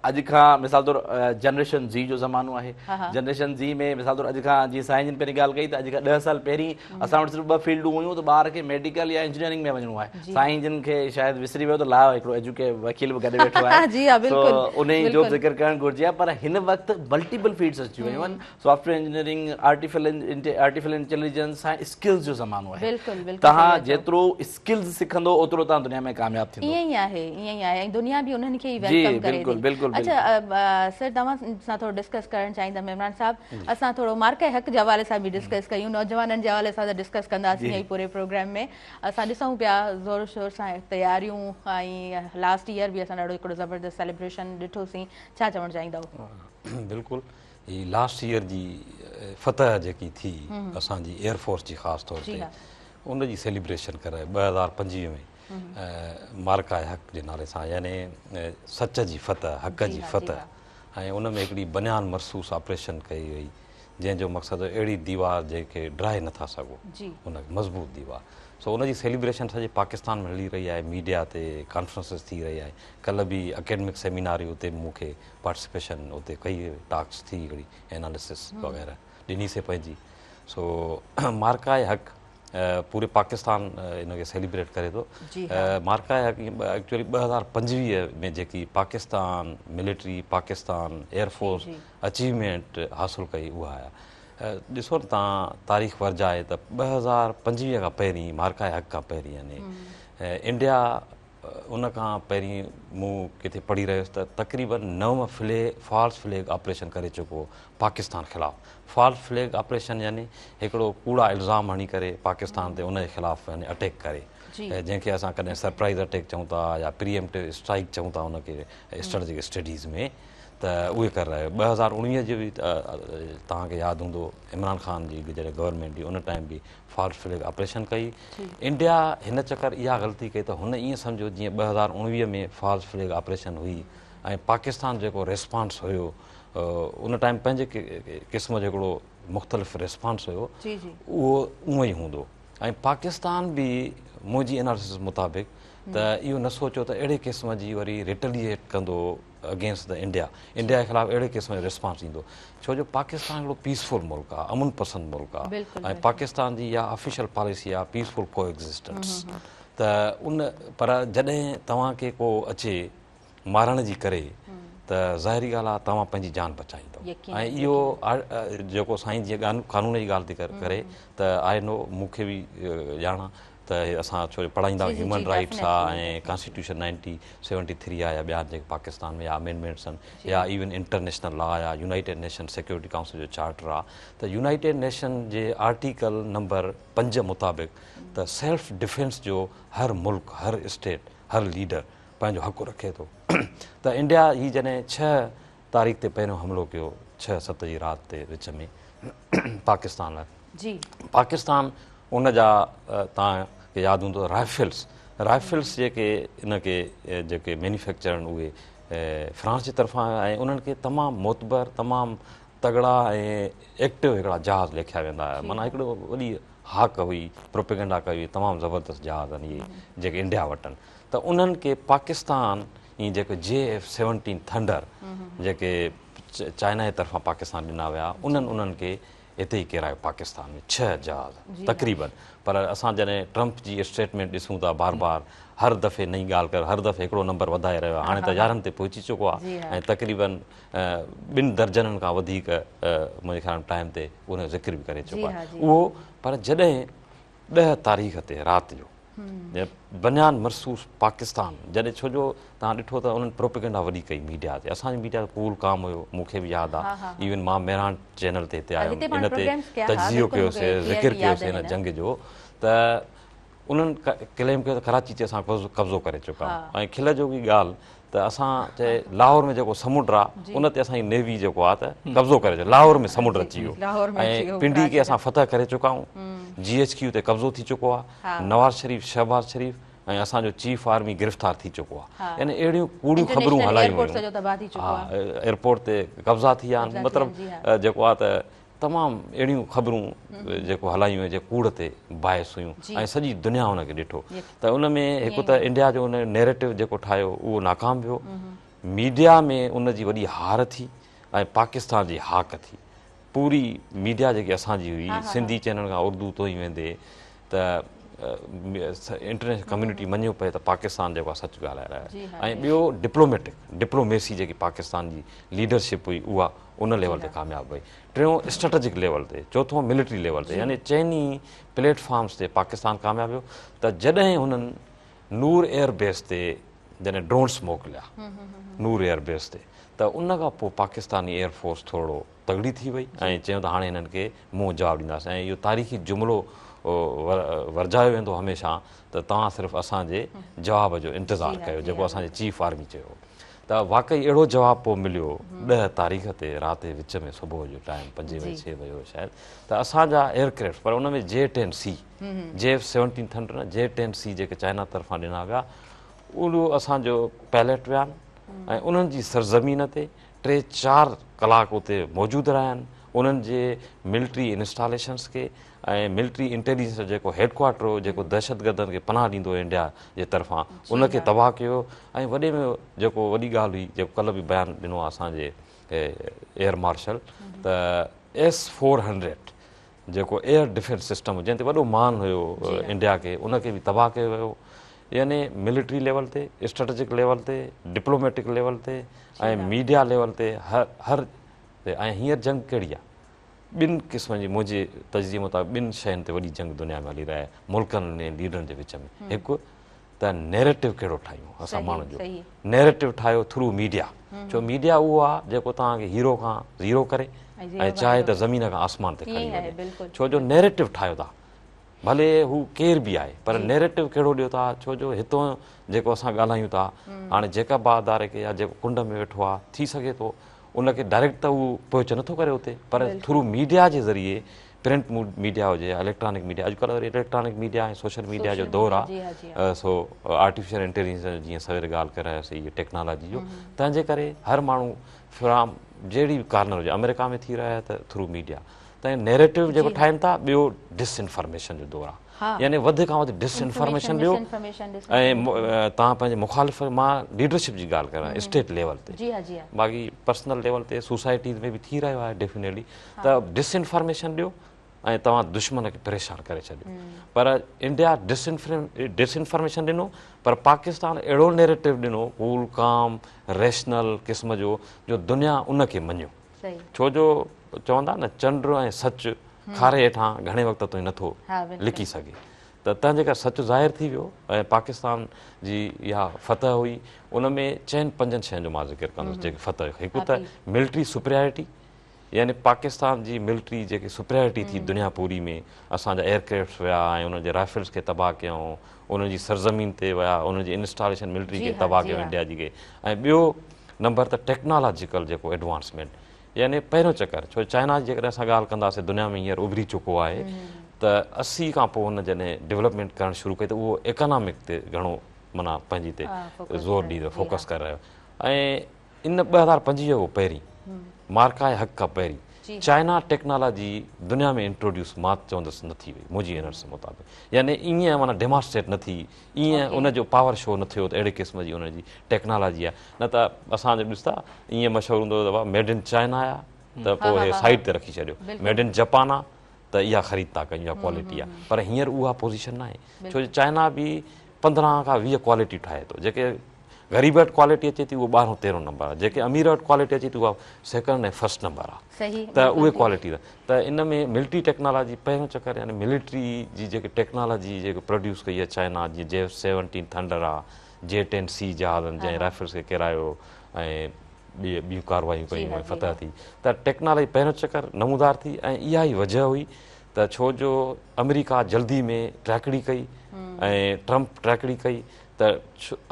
اڄ کان مثال طور جنريشن زي جو زمانو آهي جنريشن زي ۾ مثال طور اڄ کان جيئن سائين جن پهرين ڳالهه ڪئي ته اڄ کان 10 سال پهرين اسان وٽ صرف ٻه فيلڊون هيون ته ٻار کي ميڊيڪل يا انجنيئرنگ ۾ وڃڻو آهي سائين جن کي شايد وسري ويو ته لا هڪڙو ايجوڪي وڪيل به گڏ ويٺو آهي سو انهي جو به ذڪر ڪرڻ گهرجي ها پر هن وقت ملٽيپل فيلڊس اچي ويون آهن software engineering artificial intelligence ۽ skills جو زمانو آهي توهان جيترو اسڪلز سکندو اوترو توهان دنيا ۾ ڪامياب ٿيندو. ائين ئي آهي ائين ئي آهي ۽ دنيا به انهن کي ئي welcome ڪري ٿي. بلڪل اڇا سر توهان سان ٿورو ڊسڪس ڪرڻ چاهيندم عمران صاحب اسان ٿورو معرڪه حق جي حوالي سان به ڊسڪس ڪيون نوجوانن جي حوالي سان ته ڊسڪس ڪنداسين ئي پوري پروگرام ۾ اسان ڏسون پيا زور شور سان تياريون ۽ لاسٽ ايئر به اسان ڏاڍو هڪڙو زبردست سيليبريشن ڏٺوسين ڇا چوڻ چاهيندؤ؟ بلڪل هي لاسٽ ايئر جي فتح جيڪي ٿي اسان جي ايئر فورس جي خاص طور تي ان جي سيليبريشن ڪرائي 2025 ۾ معرڪه حق جي نالي سان يعني سچ جي فتح حق جي فتح ۽ ان ۾ هڪڙي بنيان مرصوص آپريشن ڪئي وئي جنهن جو مقصد هو اهڙي ديوار جنهن کي ڊاهي نٿا سگهو ان کي مضبوط ديوار سو ان جي سيليبريشن سڄي پاڪستان ۾ هلي رهي آهي ميڊيا تي ڪانفرنسز ٿي رهي آهي ڪلهه به اڪيڊمڪ سيمينار هئي اتي به مون کي پارٽيسپيشن اتي ڪئي ٽاڪس ٿي هڪڙي اناليسس وغيره ڏني سي پنهنجي سو معرڪه حق پوري پاڪستان ان کي سيليبريٽ ڪري ٿو معرڪه حق ايڪچوئلي 2025 ۾ جيڪي Pakistan military Pakistan air force achievement حاصل ڪئي اها آهي ڏسو نه تان تاريخ ورجائي ته 2025 کان پهرين معرڪه حق کان پهرين يعني انڊيا ان کان پهرين مون ڪٿي پڙهي رهيس ته تقريبن نو فلي فالس فليگ آپريشن ڪري چڪو هو پاڪستان خلاف. فالس فليگ آپريشن يعني هڪڙو ڪوڙا الزام هڻي ڪري پاڪستان تي ان جي خلاف يعني اٽيڪ ڪري جنهن کي اسان ڪڏهن سرپرائز اٽيڪ چئون ٿا يا پري ايمپٽو اسٽرائيڪ چئون ٿا ان کي اسٽريٽجڪ اسٽڊيز ۾ ته اهي ڪري رهيو 2019 جو به توهان کي ياد هوندو عمران خان جي جڏهن گورنمينٽ هئي ان ٽائيم به فالس فليگ آپريشن ڪئي. انڊيا هن چڪر اها غلطي ڪئي ته هن ائين سمجهيو جيئن 2019 ۾ فالس فليگ آپريشن هئي ۽ پاڪستان جو جيڪو ريسپانس هيو ان ٽائيم پنهنجي قسم جو هڪڙو مختلف ريسپانس هيو اهو اونئن ئي هوندو ۽ پاڪستان به منهنجي انالسس مطابق ته اهو نه سوچيو ته اهڙي قسم جي وري ريٽليئيٽ ڪندو اگينسٽ the India India جي خلاف اهڙي قسم جو ريسپانس ايندو ڇو جو پاڪستان هڪڙو پيسفل ملڪ آهي امن پسند ملڪ آهي ۽ پاڪستان جي اها آفيشل پاليسي آهي پيسفل ڪو ايگزسٽنس ته ان پر جڏهن توهان کي ڪو اچي مارڻ جي ڪري ته ظاهري ڳالهه آهي توهان پنهنجي جان بچائيندو ۽ اهو جيڪو سائين جيئن قانون جي ڳالهه ٿي ڪري ته آء نو مون کي به ڄاڻ آهي ته اسان ڇو جو پڙهائيندا آهيون هيومن رائيٽس آ ۽ ڪانسٽيٽيوشن 1973 آ يا ٻيا جيڪي پاڪستان ۾ يا امينڊمينٽس آهن يا ايون انٽرنيشنل لا يا يونائيٽيڊ نيشن سيڪيورٽي ڪائونسل جو چارٽر آ ته يونائيٽيڊ نيشن جي آرٽيڪل نمبر 5 مطابق ته سيلف ڊفينس جو هر ملڪ هر اسٽيٽ هر ليڊر پنهنجو حق رکي ٿو ته انڊيا هي جڏهن 6 تاريخ تي پهريون حملو ڪيو 6 7 جي رات تي وچ ۾ پاڪستان لاء جي پاڪستان ان جا توهان کي ياد هوندو رائفلس رائفلس جيڪي ان کي جيڪي مينوفيڪچر آهن اهي فرانس جي طرفان آيا ۽ انهن کي تمام معتبر تمام تگڙا ۽ ايڪٽو هڪڙا جهاز ليکيا ويندا هيا معنيٰ هڪڙو وڏي هاڪ هئي پروپيگنڊا ڪئي هئي تمام زبردست جهاز آهن اهي جيڪي انڊيا وٽ آهن ته انهن کي پاڪستان ۽ جيڪي جي ايف سيونٽين ٿنڊر جيڪي چائنا جي طرفان پاڪستان ڏنا ويا انهن انهن کي هتي ئي ڪيرايو پاڪستان ۾ ڇهه جهاز تقريبن پر اسان جڏهن ٽرمپ جي اسٽيٽمينٽ ڏسون ٿا بار بار هر دفعي نئين ڳالهه ڪري هر دفعي هڪڙو نمبر وڌائي رهيو آهي هاڻي ته 11 تي پهچي چڪو آهي ۽ تقريبن ٻن درجنن کان وڌيڪ منهنجي خيال ۾ ٽائيم تي ان جو ذڪر به ڪري چڪو آهي اهو پر جڏهن 10 تاريخ تي رات جو بنيان مرصوص پاڪستان جڏهن ڇو جو توهان ڏٺو ته انهن پروپيگنڊا وڏي ڪئي ميڊيا تي اسان جي ميڊيا تي ڪول ڪام هيو مون کي به ياد آ ايون مان مهراڻ چينل تي هتي آيم ان تي تجزيو ڪيوسي ذڪر ڪيوسي ان جنگ جو ته انهن ڪليم ڪيو ته ڪراچي تي اسان قبضو ڪري چڪا آهيون ۽ کل جوڳي ڳالهه ته اسان چئي لاهور ۾ جيڪو سمنڊ آ ان تي اسان جي نيوي جيڪو آ ته قبضو ڪري چڪو لاهور ۾ سمنڊ اچي ويو ۽ پنڊي کي اسان فتح ڪري چڪا آهيون جي ايڇ ڪيو تي قبضو ٿي چڪو آ نواز شريف شهباز شريف ۽ اسان جو چيف آرمي گرفتار ٿي چڪو آ يعني اهڙيون ڪوڙيون خبرون هلايون ويون ها ايئرپورٽ تي قبضا ٿي ويا آهن مطلب جيڪو آ ته تمام اهڙيون خبرون جيڪو هلايون ويون جيڪي ڪوڙ تي باعث هيون ۽ سڄي دنيا ان کي ڏٺو ته ان ۾ هڪ ته انڊيا جو ان نيريٽو جيڪو ٺاهيو اهو ناڪام ويو، ميڊيا ۾ ان جي وڏي هار ٿي ۽ پاڪستان جي هاڪ ٿي. پوري ميڊيا جيڪي اسان جي هئي سنڌي چينل کان اردو تائين ويندي ته انٽرنيشنل ڪميونٽي مڃيو پئي ته پاڪستان جيڪو آهي سچ ڳالهائي رهيو آهي ۽ ٻيو ڊپلوميٽڪ ڊپلوميسي جيڪي پاڪستان جي ليڊرشپ هئي اها ان ليول تي ڪامياب وئي ٽيون اسٽريٽجڪ ليول تي چوٿون ملٽري ليول تي يعني چئني پليٽ فارمز تي پاڪستان ڪامياب ويو ته جڏهن هنن نور ايئر بيس تي جڏهن ڊرونس موڪليا نور ايئر بيس تي ته ان کان پوء پاڪستاني ايئر فورس ٿورڙو تڳڙي ٿي وئي ۽ چيو ته هاڻي هنن کي منهن جواب ڏينداسين ۽ اهو تاريخي جملو ورجايو ويندو هميشه ته توهان صرف اسان جي جواب جو انتظار ڪيو جيڪو اسان جي چيف آرمي چيو ته واقعي اهڙو جواب پوء مليو 10 تاريخ تي رات جي وچ ۾ صبح جو ٽائيم پنجين بجي ڇهين بجي هو شايد ته اسان جا ايئرڪرافٽ پر ان ۾ جي ٽين سي جي ايف سيونٽين ٿنڊر نه جي ٽين سي جيڪي چائنا طرفان ڏنا ويا اهو اسان جو پائلٽ ويا آهن ۽ انهن جي سرزمين تي ٽي چار ڪلاڪ اتي موجود رهيا آهن انهن جي ملٽري انسٽاليشنس کي ۽ ملٽري انٽيليجنس جو جيڪو هيڊ ڪوارٽر هو جيڪو دهشتگردن کي پناهه ڏيندو هو انڊيا جي طرفان ان کي تباهه ڪيو ۽ وڏي ۾ جيڪو وڏي ڳالهه هئي جيڪو ڪلهه به بيان ڏنو آهي اسان جي ايئر مارشل ته ايس 400 جيڪو ايئر ڊفينس سسٽم هو جنهن تي وڏو مان هيو انڊيا کي ان کي به تباهه ڪيو ويو يعني ملٽري ليول تي اسٽريٽجڪ ليول تي ڊپلوميٽڪ ليول تي ۽ ميڊيا ليول تي هر هر تي ۽ هينئر جنگ ڪهڙي آهي ٻن قسمن جي منهنجي تجزيي مطابق ٻن شين تي وڏي جنگ دنيا ۾ هلي رهي آهي ملڪن ۽ ليڊرن جي وچ ۾ هڪ ته نيريٽو ڪهڙو ٺاهيون اسان ماڻهن جو نيريٽو ٺاهيو ٿرو ميڊيا ڇو ميڊيا اهو آهي جيڪو توهان کي هيرو کان زيرو ڪري ۽ چاهي ته زمين کان آسمان تي کڻي وڃي ڇو جو نيريٽو ٺاهيو ٿا ڀلي هو ڪير به آهي پر نيريٽو ڪهڙو ڏيو ٿا ڇو جو هتو جيڪو اسان ڳالهايون ٿا هاڻي جيڪب آباد واري کي يا جيڪو ڪنڊ ۾ ويٺو آهي ٿي سگهي ٿو ان کي ڊائريڪٽ ته هو پهچ نٿو ڪري اتي پر ٿرو ميڊيا جي ذريعي پرنٽ ميڊيا هجي يا اليڪٽرانڪ ميڊيا اڄڪلهه وري اليڪٽرانڪ ميڊيا ۽ سوشل ميڊيا جو دور آهي سو آرٽيفيشل انٽيليجنس جو جيئن سوير ڳالهه ڪري رهياسي اهي ٽيڪنالاجي جو تنهن جي ڪري هر ماڻهو فرام جهڙي به ڪارنر هجي آمريڪا ۾ ٿي رهيو آهي ته ٿرو ميڊيا ته نيريٽو جيڪو ٺاهين ٿا ٻيو ڊس انفارميشن جو دور آهي يعني وڌ کان وڌ ڊس انفارميشن ڏيو ۽ توهان پنهنجي مخالف مان ليڊرشپ جي ڳالهه ڪران اسٽيٽ ليول تي باقي پرسنل ليول تي سوسائٽيز ۾ به ٿي رهيو آهي ڊيفينيٽلي ته ڊس انفارميشن ڏيو ۽ توهان دشمن کي پريشان ڪري ڇڏيو پر انڊيا ڊس انفارميشن ڏنو پر پاڪستان اهڙو نيريٽو ڏنو ڪول ڪام ريشنل قسم جو جو دنيا ان کي مڃيو ڇو جو چوندا نه چنڊ ۽ سچ کاري هيٺان گهڻي وقت تائين نٿو لڪي سگهي ته تنهن جي ڪري سچ ظاهر ٿي ويو ۽ پاڪستان جي اها فتح هئي ان ۾ چئن پنجن شين جو مان ذڪر ڪندس جيڪي فتح هڪ ته ملٽري سپريارٽي يعني پاڪستان جي ملٽري جيڪي سپريارٽي ٿي دنيا پوري ۾ اسان جا ايئرڪرافٽس ويا ۽ انهن جي رائفلز کي تباهه ڪيائون انهن جي سرزمين تي ويا انهن جي انسٽاليشن ملٽري کي تباهه ڪيو انڊيا جي کي ۽ ٻيو نمبر ته ٽيڪنالاجيڪل جيڪو ايڊوانسمينٽ يعني پهريون چڪر ڇو چائنا جي جيڪڏهن اسان ڳالهه ڪنداسين دنيا ۾ هينئر اڀري چڪو آهي ته 80 کان پوء هن جڏهن ڊولپمينٽ ڪرڻ شروع ڪئي ته اهو ايڪانامڪ تي گهڻو معنيٰ پنهنجي تي زور ڏيندو فوڪس ڪري رهيو ۽ ان 2025 کان پهرين معرڪه حق کان پهرين چائنا ٽيڪنالاجي دنيا ۾ انٽروڊيوس مان چوندس نه ٿي وئي منهنجي انرس مطابق يعني ائين معنيٰ ڊيمانسٽريٽ نه ٿي ائين ان جو پاور شو نه ٿيو ته اهڙي قسم جي ان جي ٽيڪنالاجي آهي نه ته اسان جو ڏس ته ائين مشهور هوندو هو ته ميڊ ان چائنا آيا ته پوء هي سائيڊ تي رکي ڇڏيو ميڊ ان جپان آ ته اها خريد ٿا ڪيون اها ڪوالٽي آ پر هينئر اها پوزيشن ناهي ڇو جو چائنا به 15 کان 20 ڪوالٽي ٺاهي ٿو جيڪي غريب وٽ ڪوالٽي اچي ٿي اهو ٻارهون تيرهون نمبر آهي جيڪي امير وٽ ڪوالٽي اچي ٿي اها سيڪنڊ ۽ فرسٽ نمبر آهي ته اهي ڪوالٽي ته ان ۾ ملٽري ٽيڪنالاجي پهريون چڪر يعني ملٽري جي جيڪي ٽيڪنالاجي جيڪي پروڊيوس ڪئي آهي چائنا جيئن جي ايف سيونٽين ٿنڊر آهي جي ٽين سي جهازن جنهن رائفلز کي ڪيرايو ۽ ٻيون ڪاروايون ڪيون ۽ فتح ٿي ته ٽيڪنالاجي پهريون چڪر نمودار ٿي ۽ اها ئي وجه هئي ته ڇو جو آمريڪا جلدي ۾ ٽريڪڙي ڪئي ۽ ٽرمپ ٽريڪڙي ڪئي ته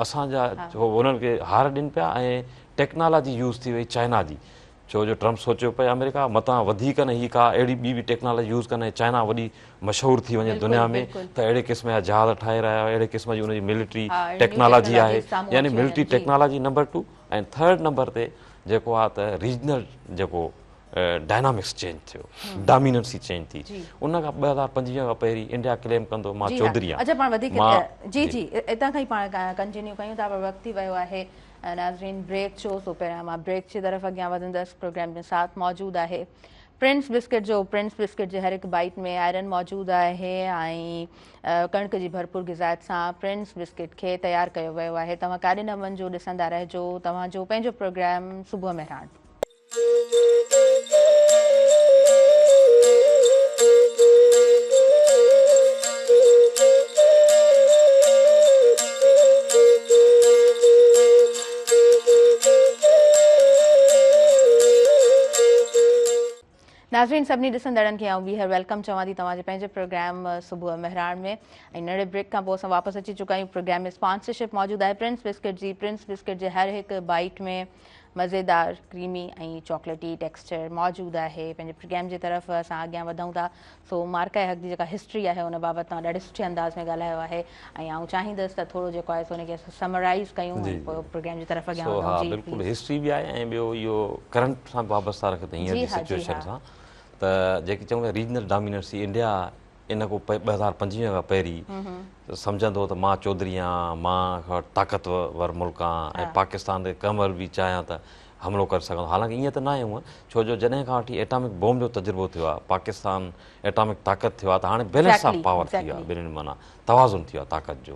اسان جا انهن کي هار ڏين پيا ۽ ٽيڪنالاجي يوز ٿي وئي چائنا جي ڇو جو ٽرمپ سوچيو پئي آمريڪا متان وڌيڪ نه هي ڪا اهڙي ٻي به ٽيڪنالاجي يوز ڪن ۽ چائنا وڏي مشهور ٿي وڃي دنيا ۾ ته اهڙي قسم جا جهاز ٺاهي رهيا آهي اهڙي قسم جي ان جي ملٽري ٽيڪنالاجي آهي يعني military technology number 2 ۽ third number تي جيڪو آهي ته ريجنل جيڪو ڊائنامڪس چينج ٿيو ڊاميننسي چينج ٿي ان کان 2025 کان پهرين انڊيا ڪليم ڪندو مان چوڌري آهيان. اڇا پاڻ وڌيڪ جي جي اتان کان ئي پاڻ ڪنٽينيو ڪيون ٿا پر وقت ٿي ويو آهي ناظرين بريڪ جو سو پهريان مان بريڪ جي طرف اڳيان وڌندس پروگرام ۾ ساٿ موجود آهي پرنس بسڪٽ جو پرنس بسڪٽ جي هر هڪ بائيٽ ۾ آئرن موجود آهي ۽ ڪڻڪ جي ڀرپور غذائيت سان پرنس بسڪٽ کي تيار ڪيو ويو آهي توهان ڪاڏي نه وڃجو ڏسندا رهجو توهان جو پنهنجو پروگرام صبح مهراڻ. ناظرين سڀني ڏسندڙن کي آئون ٻيهر welcome چوان ٿي توهان جي پنهنجي پروگرام صبح مهراڻ ۾ ۽ ننڍڙي بريڪ کان پوء اسان واپس اچي چڪا آهيون پروگرام ۾ اسپانسرشپ موجود آهي پرنس بسڪٽ جي پرنس بسڪٽ جي هر هڪ بائيٽ ۾ مزيدار ڪريمي ۽ چاڪليٽي ٽيڪسچر موجود آهي پنهنجي پروگرام جي طرف اسان اڳيان وڌون ٿا سو معرڪه حق جي جيڪا هسٽري آهي ان بابت توهان ڏاڍي سٺي انداز ۾ ڳالهايو آهي ۽ آئون چاهيندس ته ٿورو جيڪو آهي سو ان کي سمرائيز ڪيون ۽ پوء پروگرام جي طرف اڳيان سو وڌون ها جي بلڪل پليز. هسٽري به آهي ۽ ٻيو اهو ڪرنٽ سان به وابسته رکي ٿو هينئر جي جي ها جي سچوئيشن ها سان ته جيڪي چئون ٿا ريجنل ڊاميننسي انڊيا ان کان 2025 کان پهرين سمجهندو هو ته مان چوڌري آهيان، مان طاقتور ملڪ آهيان ۽ پاڪستان تي ڪنهن مهل به چاهيان ته حملو ڪري سگهان ٿو. حالانڪه ائين ته ناهي هونء، ڇو جو جڏهن کان وٺي ايٽامڪ بوم جو تجربو ٿيو آهي، پاڪستان ايٽامڪ طاقت ٿيو آهي ته هاڻي بيلنس آف پاور ٿي ويو آهي، ٻنهين معنيٰ توازن ٿي ويو آهي طاقت جو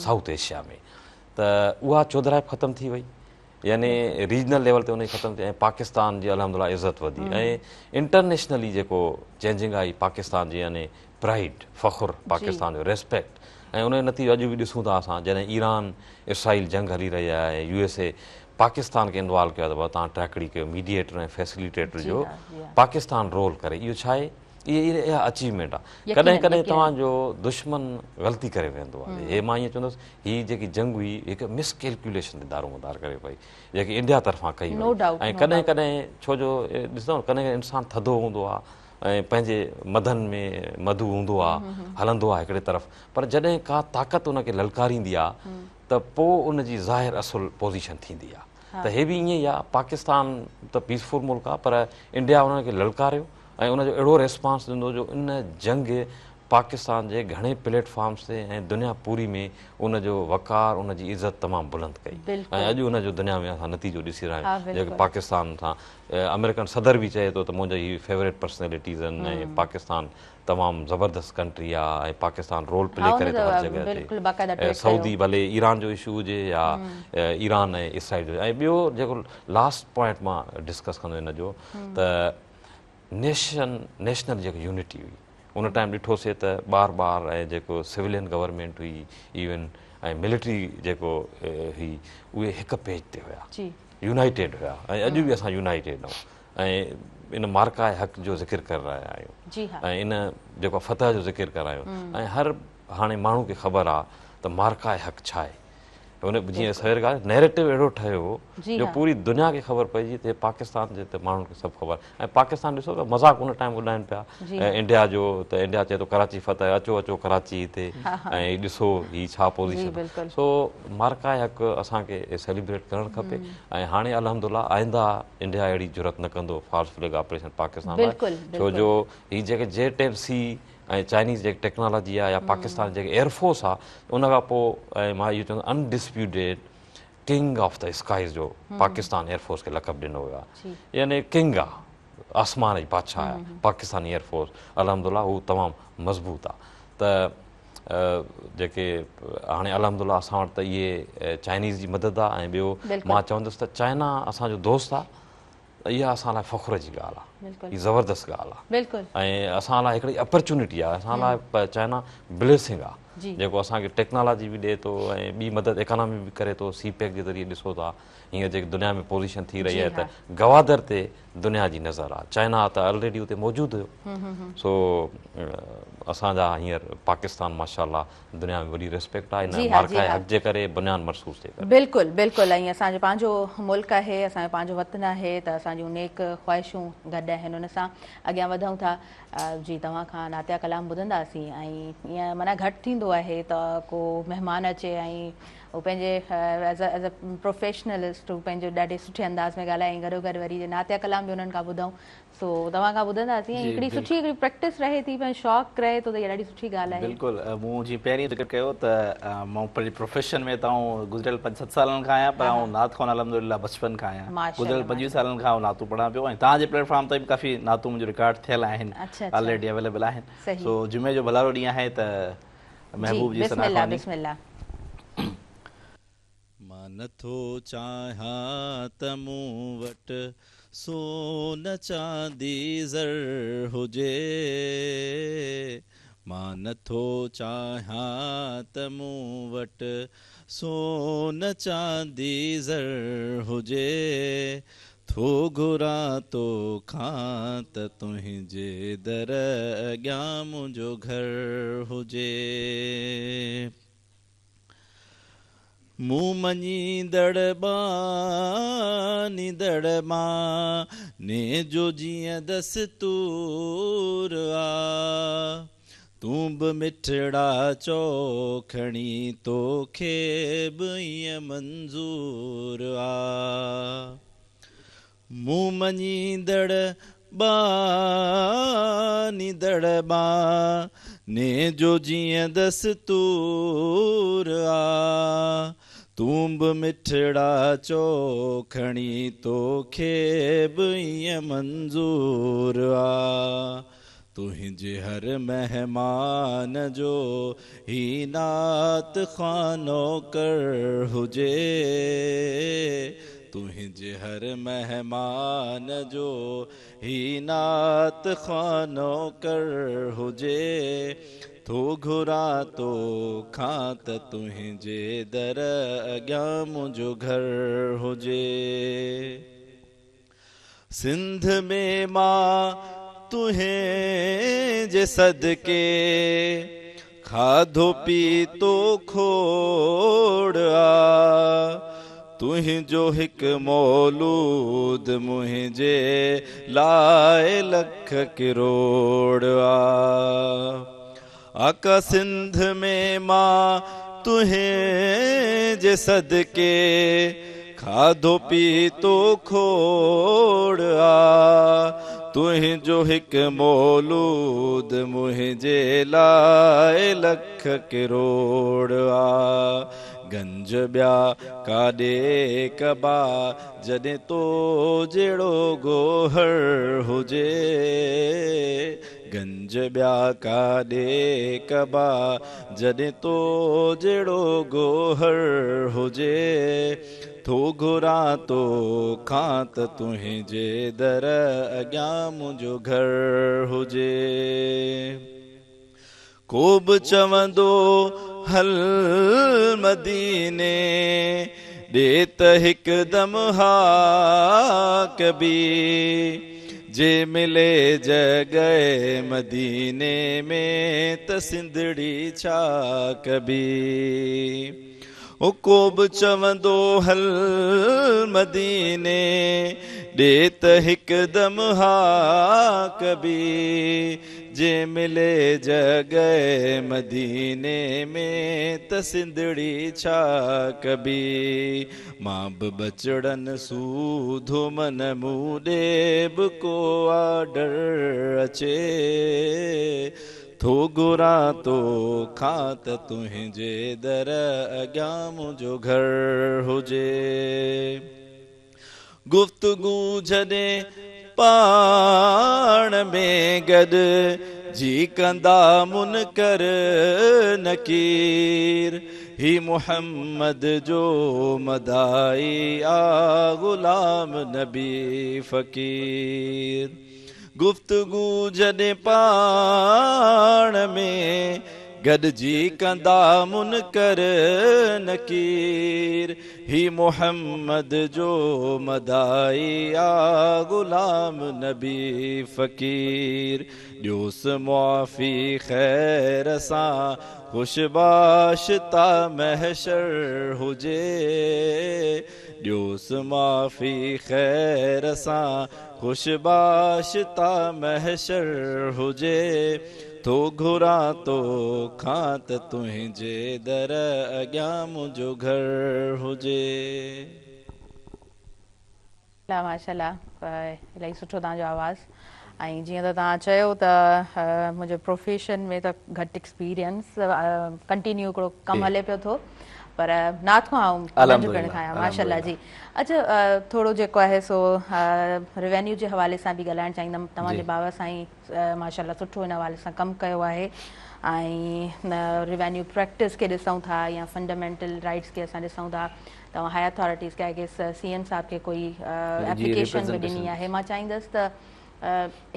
سائوٿ ايشيا ۾ ته اها چوڌرائپ ختم ٿي وئي. يعني ريجنل ليول تي انهي ختم ٿي ۽ پاڪستان جي الحمدلله عزت وڌي ۽ انٽرنيشنلي جيڪو چينجنگ آئي پاڪستان جي يعني پرائيڊ فخر پاڪستان جو ريسپيڪٽ ۽ ان جو نتيجو اڄ به ڏسون ٿا اسان جڏهن ايران اسرائيل جنگ هلي رهي آهي يو ايس اي پاڪستان کي انوالو ڪيو آهي ته بابا توهان ٽراڪڙي ڪيو ميڊيئيٽر ۽ فيسليٽيٽر جو پاڪستان رول ڪري اهو ڇا آهي اهي اها اچيومينٽ آهي ڪڏهن ڪڏهن توهان جو دشمن غلطي ڪري ويندو آهي هي مان ائين چوندس هي جيڪي جنگ هئي هڪ مس ڪيلڪيوليشن تي دارو مدار ڪري پئي جيڪي انڊيا طرفان ڪئي وئي ۽ ڪڏهن ڪڏهن ڇو جو ڏسندو ڪڏهن ڪڏهن انسان ٿڌو هوندو آهي ۽ پنهنجي مدن ۾ مڌو هوندو آهي هلندو آهي هڪڙي طرف پر جڏهن ڪا طاقت ان کي للڪاريندي آهي ته پوء ان جي ظاهر اصل پوزيشن ٿيندي آهي ته هي به ائين ئي آهي پاڪستان ته پيسفل ملڪ آهي پر انڊيا انهن کي للڪاريو ۽ ان جو اهڙو ريسپانس ڏنو جو ان جنگ پاڪستان جي گهڻي پليٽ فارمز تي ۽ دنيا پوري ۾ ان جو وقار ان جي عزت تمام بلند ڪئي ۽ اڄ ان جو دنيا ۾ اسان نتيجو ڏسي رهيا آهيون جيڪو پاڪستان سان آمريڪن صدر به چئي ٿو ته منهنجا هي فيوريٽ پرسنالٽيز آهن ۽ پاڪستان تمام زبردست ڪنٽري آهي ۽ پاڪستان رول پلي ڪري ٿو هر جڳهه تي سعودي ڀلي ايران جو اشو هجي يا ايران ۽ اسرائيل جو ۽ ٻيو جيڪو لاسٽ پوائنٽ مان ڊسڪس ڪندو ان جو ته نيشن نيشنل جيڪا يونٽي هئي ان ٽائيم ڏٺو سي ته بار بار ۽ جيڪو سويلين گورنمينٽ هئي ايون ۽ ملٽري جيڪو هئي اهي هڪ پيج تي هيا يونائيٽيڊ هيا ۽ اڄ به اسان يونائيٽيڊ آهيون ۽ ان معرڪه حق جو ذڪر ڪري رهيا آهيون ۽ ان جيڪو فتح جو ذڪر ڪري رهيا آهيون ۽ هر هاڻي ماڻهو کي خبر آهي ته معرڪه حق ڇا آهي هن جيئن سوير ڳالهه نيريٽو اهڙو ٺهيو جو پوري دنيا کي خبر پئجي ته پاڪستان جي ته ماڻهن کي سڀ خبر ۽ پاڪستان ڏسو ته مذاق ان ٽائيم اڏائن پيا انڊيا جو ته انڊيا چئي ٿو ڪراچي فتح اچو اچو ڪراچي هتي ۽ ڏسو هي ڇا پوزيشن سو معرڪه حق اسان کي سيليبريٽ ڪرڻ کپي ۽ هاڻي الحمدلله آئنده انڊيا اهڙي جرئت نه ڪندو فالس فليگ آپريشن پاڪستان لاء ڇو جو هي جيڪي جي ٽين سي ۽ چائنيز جيڪي ٽيڪنالاجي آ يا پاڪستان جي جيڪي ايئر فورس آ ان کان پوء ۽ مان اهو چوندس undisputed king of the skies جو پاڪستان ايئر فورس کي لقب ڏنو ويو آ يعني ڪنگ آ آسمان جي بادشاهه آ پاڪستاني ايئر فورس الحمدلله هو تمام مضبوط آ ته جيڪي هاڻي الحمدلله اسان وٽ ته اهي چائنيز جي مدد آ ۽ ٻيو مان چوندس ته چائنا اسان جو دوست آ اها اسان لاء فخر جي ڳالهه آهي هي زبردست ڳالهه آهي ۽ اسان لاء هڪڙي اپرچونٽي آهي اسان لاء چائنا بليسنگ آهي جيڪو اسان کي ٽيڪنالاجي به ڏئي ٿو ۽ ٻي مدد اڪانامي به ڪري ٿو سي پيڪ جي ذريعي ڏسو ٿا هينئر جيڪي دنيا ۾ پوزيشن ٿي رهي آهي ته گوادر تي دنيا جي نظر آهي چائنا ته آلريڊي اتي موجود هيو سو اسان جا هينئر پاڪستان ماشاء الله دنيا ۾ وڏي ريسپيڪٽ آهي ان معرڪه حق جي ڪري بنيان مرصوص جي ڪري. بلڪل بلڪل ۽ اسان جو پنهنجو ملڪ آهي اسان جو پنهنجو وطن آهي ته اسان جون نيڪ خواهشون گڏ آهن ان سان اڳيان وڌون ٿا جي توهان کان نعتيه ڪلام ٻڌنداسين ۽ ائين معنيٰ گهٽ ٿيندو. ٿيندو آهي ته ڪو مهمان اچي ۽ هو پنهنجي ايز اي پروفيشنلسٽ هو پنهنجو ڏاڍي سٺي انداز ۾ ڳالهائي ۽ گڏو گڏ وري جي نعتيه ڪلام به انهن کان ٻڌون سو توهان کان ٻڌنداسين ۽ هڪڙي سٺي هڪڙي پريڪٽس رهي ٿي پنهنجو شوق رهي ٿو ته اها ڏاڍي سٺي ڳالهه آهي. بلڪل مون جيئن پهرين ذڪر ڪيو ته مان پنهنجي پروفيشن ۾ ته آئون گذريل پنج ست سالن کان آهيان پر آئون نعت خوان الحمدلله بچپن کان آهيان گذريل 25 سالن کان آئون نعتون پڙهان پيو ۽ توهان جي پليٽ فارم تي به ڪافي نعتون منهنجون رڪارڊ ٿيل آهن آلريڊي اويليبل آهن سو جمعي جو ڀلارو ڏينهن آهي ته محبوب جي ثنا خواني. مان نٿو چاهيان ته مون وٽ سون چاندي زر هجي مان نٿو چاهيان ته مون وٽ سون چاندي زر هجي ٿو گهران تو کان ته تنهنجي در اڳيان منهنجو گهر هجي. مون مڃيندڙ ڀانيندڙ ماني جو جيئن دستور آ. تون به مٺڙا چئو کڻي توکي به ائين منظور آ. مون مڃيندڙ ڀانيندڙ ٻانهي جو جيئن دستور آ. تون به مٺڙا چئو کڻي توکي به ائين منظور آ. تنهنجي هر مهمان جو هي نعت خوان نوڪر هجي تنهنجي هر مهمان جو هي نعت خوان نوڪر هجي ٿو گهران تو کان ته تنهنجي در اڳيان منهنجو گهر هجي. سنڌ ۾ مان تنهنجي صدقي کاڌو پيتو کوڙ آ تنهنجو هڪ مولود منهنجي لاء لک ڪروڙ آ آقا سنڌ ۾ مان تنهنجي صدقي کاڌو پيتو کوڙ آ تنهنجو هڪ مولود منهنجي لاء لک ڪروڙ آ گنج ٻيا ڪاڏي ڪبا جڏهن تو جهڙو گوهر هجي. گنج ٻيا ڪاڏي ڪبا جڏهن تو جهڙو گوهر هجي ٿو گهران تو کان ته تنهنجي در اڳيان منهنجو گهر هجي ڪو به چوندو هل مديني ڏي ته هڪدم ها ڪبي جي ملي جڳهه مديني ۾ ته سنڌڙي ڇا ڪبي او ڪو به چوندو هل مديني ڏي ته هڪدم ها ڪبي جي ملي جڳهه مديني ۾ ته سنڌڙي ڇا ڪبي مان به ٻچڙن سوڌو من مون ڏي به ڪو آرڊر اچي ٿو گهران تو کان ته تنهنجي در اڳيان منهنجو گهر هجي. گفتگو جڏهن پاڻ ۾ گڏ جي ڪندا منڪر نڪير هي محمد جو مدائي آ غلام نبي فقير گفتگو جڏهن پاڻ ۾ گڏجي ڪندا منڪر نڪير هي محمد جو مدائي آ غلام نبي فقير ڏيوس معافي خير سان خوش باش تا محشر هجي. ڏيوس معافي خير سان، خوش باش تا محشر هجي، ٿو گهران تو کان ته تنهنجي در اڳيان منهنجو گهر هجي. الله ماشاءالله الاهي سٺو توهان جو آواز ۽ جيئن ته توهان چيو ته منهنجو پروفيشن ۾ ته گهٽ ايڪسپيرينس ڪنٽينيو هڪڙو ڪم هلي پيو ٿو پر نعت خوان آئون ننڍپڻ کان آهيان ماشاءالله جي اڇا ٿورو جيڪو آهي سو روينيو جي حوالي سان به ڳالهائڻ چاهيندم توهان جي بابا سائين ماشاءالله سٺو ان حوالي سان ڪم ڪيو آهي ۽ روينيو پريڪٽس کي ڏسون ٿا يا فنڊامينٽل رائٽس کي اسان ڏسون ٿا توهان هائي اٿارٽيز کي I guess C M صاحب کي ڪوئي ايپليڪيشن به ڏني آهي مان چاهيندس ته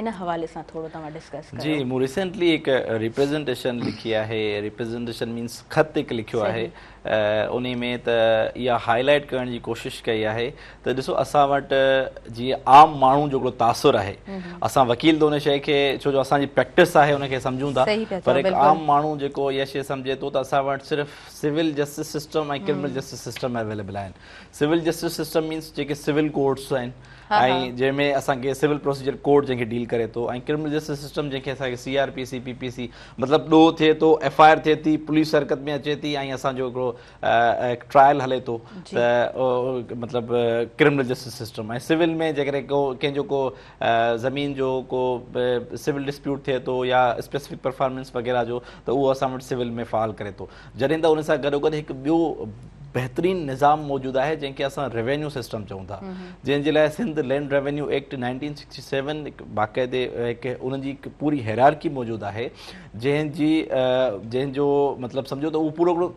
ان حوالي سان ٿورو توهان ڊسڪس ڪيو. جي مون ريسينٽلي هڪ ريپريزنٽيشن لکي آهي ريپريزنٽيشن مينس خط هڪ لکيو آهي انهي ۾ ته اها هائي لائيٽ ڪرڻ جي ڪوشش ڪئي آهي ته ڏسو اسان وٽ جيئن عام ماڻهو جو هڪڙو تاثر آهي اسان وڪيل ته ان شيء کي ڇو جو اسان جي پريڪٽس آهي ان کي سمجهون ٿا پر هڪ عام ماڻهو جيڪو اها شيء سمجهي ٿو ته اسان وٽ صرف civil justice system ۽ criminal justice system available آهن. سول جسٽس سسٽم مينس جيڪي سول ڪورٽس آهن ۽ جنهن ۾ اسان کي سول پروسيجر ڪوڊ جنهن کي ڊيل ڪري ٿو ۽ ڪرمنل جسٽس سسٽم جنهن کي اسان کي سي آر پي سي پي پي سي مطلب ڏوهه ٿئي ٿو ايف I R ٿئي ٿي پوليس حرڪت ۾ اچي ٿي ۽ اسان جو هڪڙو ٽرائل هلي ٿو ته مطلب ڪرمنل جسٽس سسٽم ۽ سول ۾ جيڪڏهن ڪو ڪنهن جو ڪو زمين جو ڪو سول ڊسپيوٽ ٿئي ٿو يا اسپيسفڪ پرفارمنس وغيره جو ته اهو اسان وٽ سول ۾ فعال ڪري ٿو جڏهن ته ان سان گڏوگڏ هڪ ٻيو بهترين نظام موجود آهي جنهن کي اسان روينيو سسٽم چئون ٿا جنهن جي لاء سنڌ لينڊ روينيو ايڪٽ 1967 هڪ باقاعدي هڪ ان جي هڪ پوري هيرارڪي موجود آهي جنهن جي جنهن جو مطلب سمجهو ته اهو پورو هڪڙو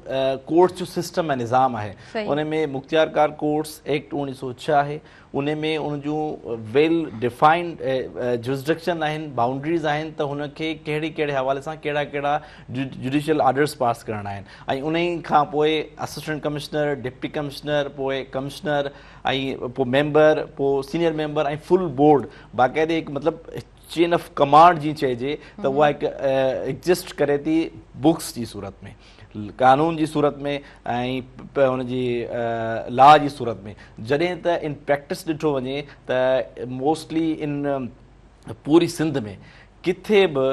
ڪورٽس جو سسٽم ۽ نظام آهي ان ۾ مختيارڪار ڪورٽس ايڪٽ 1906 آهي ان ۾ ان جون ويل ڊفائنڊ جوئرسڊڪشن آهن، بائونڊريز آهن ته هن کي ڪهڙي ڪهڙي حوالي سان ڪهڙا ڪهڙا جڊيشل آرڊرز پاس ڪرڻا آهن ۽ انهي کان پوء اسسٽنٽ ڪمشنر، ڊپٽي ڪمشنر، پوء ڪمشنر ۽ پوء ميمبر، پوء سينيئر ميمبر ۽ فل بورڊ باقاعدي هڪ مطلب چين آف ڪمانڊ جيئن چئجي ته اها هڪ ايگزسٽ ڪري ٿي بڪس جي صورت ۾. قانون جي صورت ۾ ۽ ان جي لا جي صورت ۾ جڏهن ته ان پريڪٽس ڏٺو وڃي ته موسٽلي ان پوري سنڌ ۾ ڪٿي به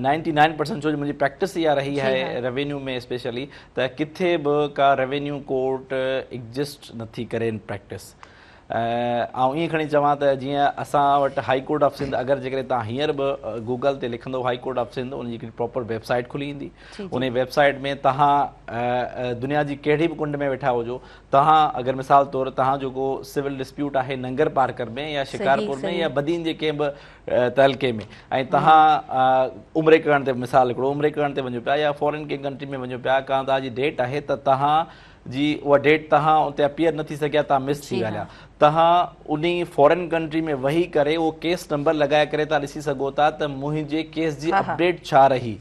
نائنٽي نائن پرسنٽ ڇو جو منهنجي پريڪٽس اها رهي آهي روينيو ۾ اسپيشلي ته ڪٿي به ڪا روينيو ڪورٽ ايگزسٽ نٿي ڪري ان پريڪٽس آئون ائين کڻي چوان ته جيئن اسان وٽ هائي ڪورٽ آف سنڌ اگر جيڪڏهن توهان هينئر به گوگل تي لکندو هائي ڪورٽ آف سنڌ ان جي هڪڙي پراپر ويب سائيٽ کلي ايندي ان ويب سائيٽ ۾ توهان دنيا جي ڪهڙي به ڪنڊ ۾ ويٺا هجو توهان اگر مثال طور توهان جو ڪو سول ڊسپيوٽ آهي ننگر پارڪر ۾ يا شڪارپور ۾ يا بدين جي ڪنهن به تعلقي ۾ ۽ توهان عمري ڪرڻ تي مثال هڪڙو عمري ڪرڻ تي وڃو پيا يا فارن ڪنهن ڪنٽري ۾ وڃو پيا ڪا توهان جي ڊيٽ آهي ته توهان جي اها ڊيٽ توهان اتي اپيئر نه ٿي سگهيا توهان مس ٿي ويا هليا توهان انهي فارين ڪنٽري ۾ ويهي ڪري اهو ڪيس نمبر لڳائي ڪري توهان ڏسي سگهو ٿا ته منهنجي ڪيس جي اپڊيٽ ڇا رهي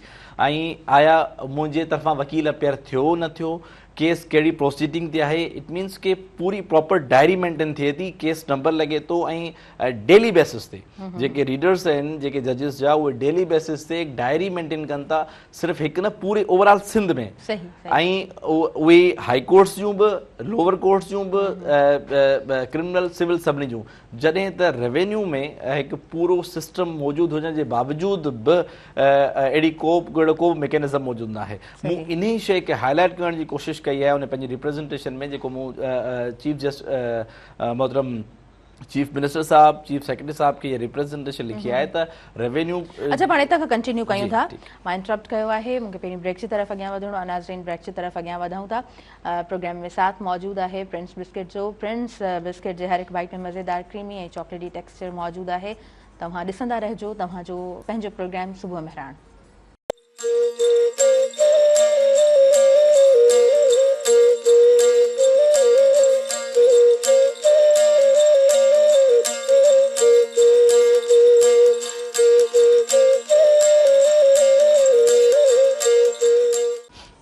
۽ آيا منهنجي طرفان وڪيل اپيئر ٿيو نه ٿيو ڪيس ڪهڙي پروسيڊنگ تي آهي it means ڪي پوري پراپر ڊائري مينٽين ٿئي ٿي ڪيس نمبر لڳي ٿو ۽ ڊيلي بيسس تي جيڪي ريڊرس آهن جيڪي ججز جا اهي ڊيلي بيسس تي هڪ ڊائري مينٽين ڪن ٿا صرف هڪ نه پوري اوور آل سنڌ ۾ ۽ اهي هائي ڪورٽس جون به لوور ڪورٽس جون به ڪرمنل سول سڀني جون جڏهن ته روينيو ۾ هڪ پورو سسٽم موجود هجڻ جي باوجود به اهڙي ڪو به اهڙو ڪو به ميڪينزم موجود نه آهي مون انهي شيء کي هائي لائيٽ ڪرڻ جي ڪوشش ڪئي آهي ان پنهنجي ريپريزنٽيشن ۾ جيڪو مون چيف جسٽس محترم چيف منسٽر صاحب چيف سيڪريٽري صاحب کي اها ريپريزنٽيشن لکي آهي ته روينيو اڇا پاڻ هتان کان ڪنٽينيو ڪيون ٿا مان انٽرپٽ ڪيو آهي مونکي پهرين بريڪ جي طرف اڳيان وڌڻو آهي ناظرين بريڪ جي طرف اڳيان وڌون ٿا پروگرام ۾ ساٿ موجود آهي پرنس بسڪيٽ جو پرنس بسڪيٽ جي هر هڪ بائيٽ ۾ مزيدار ڪريمي ۽ چاڪليٽي ٽيڪسچر موجود آهي توهان ڏسندا رهجو توهان جو پنهنجو پروگرام صبح مهراڻ.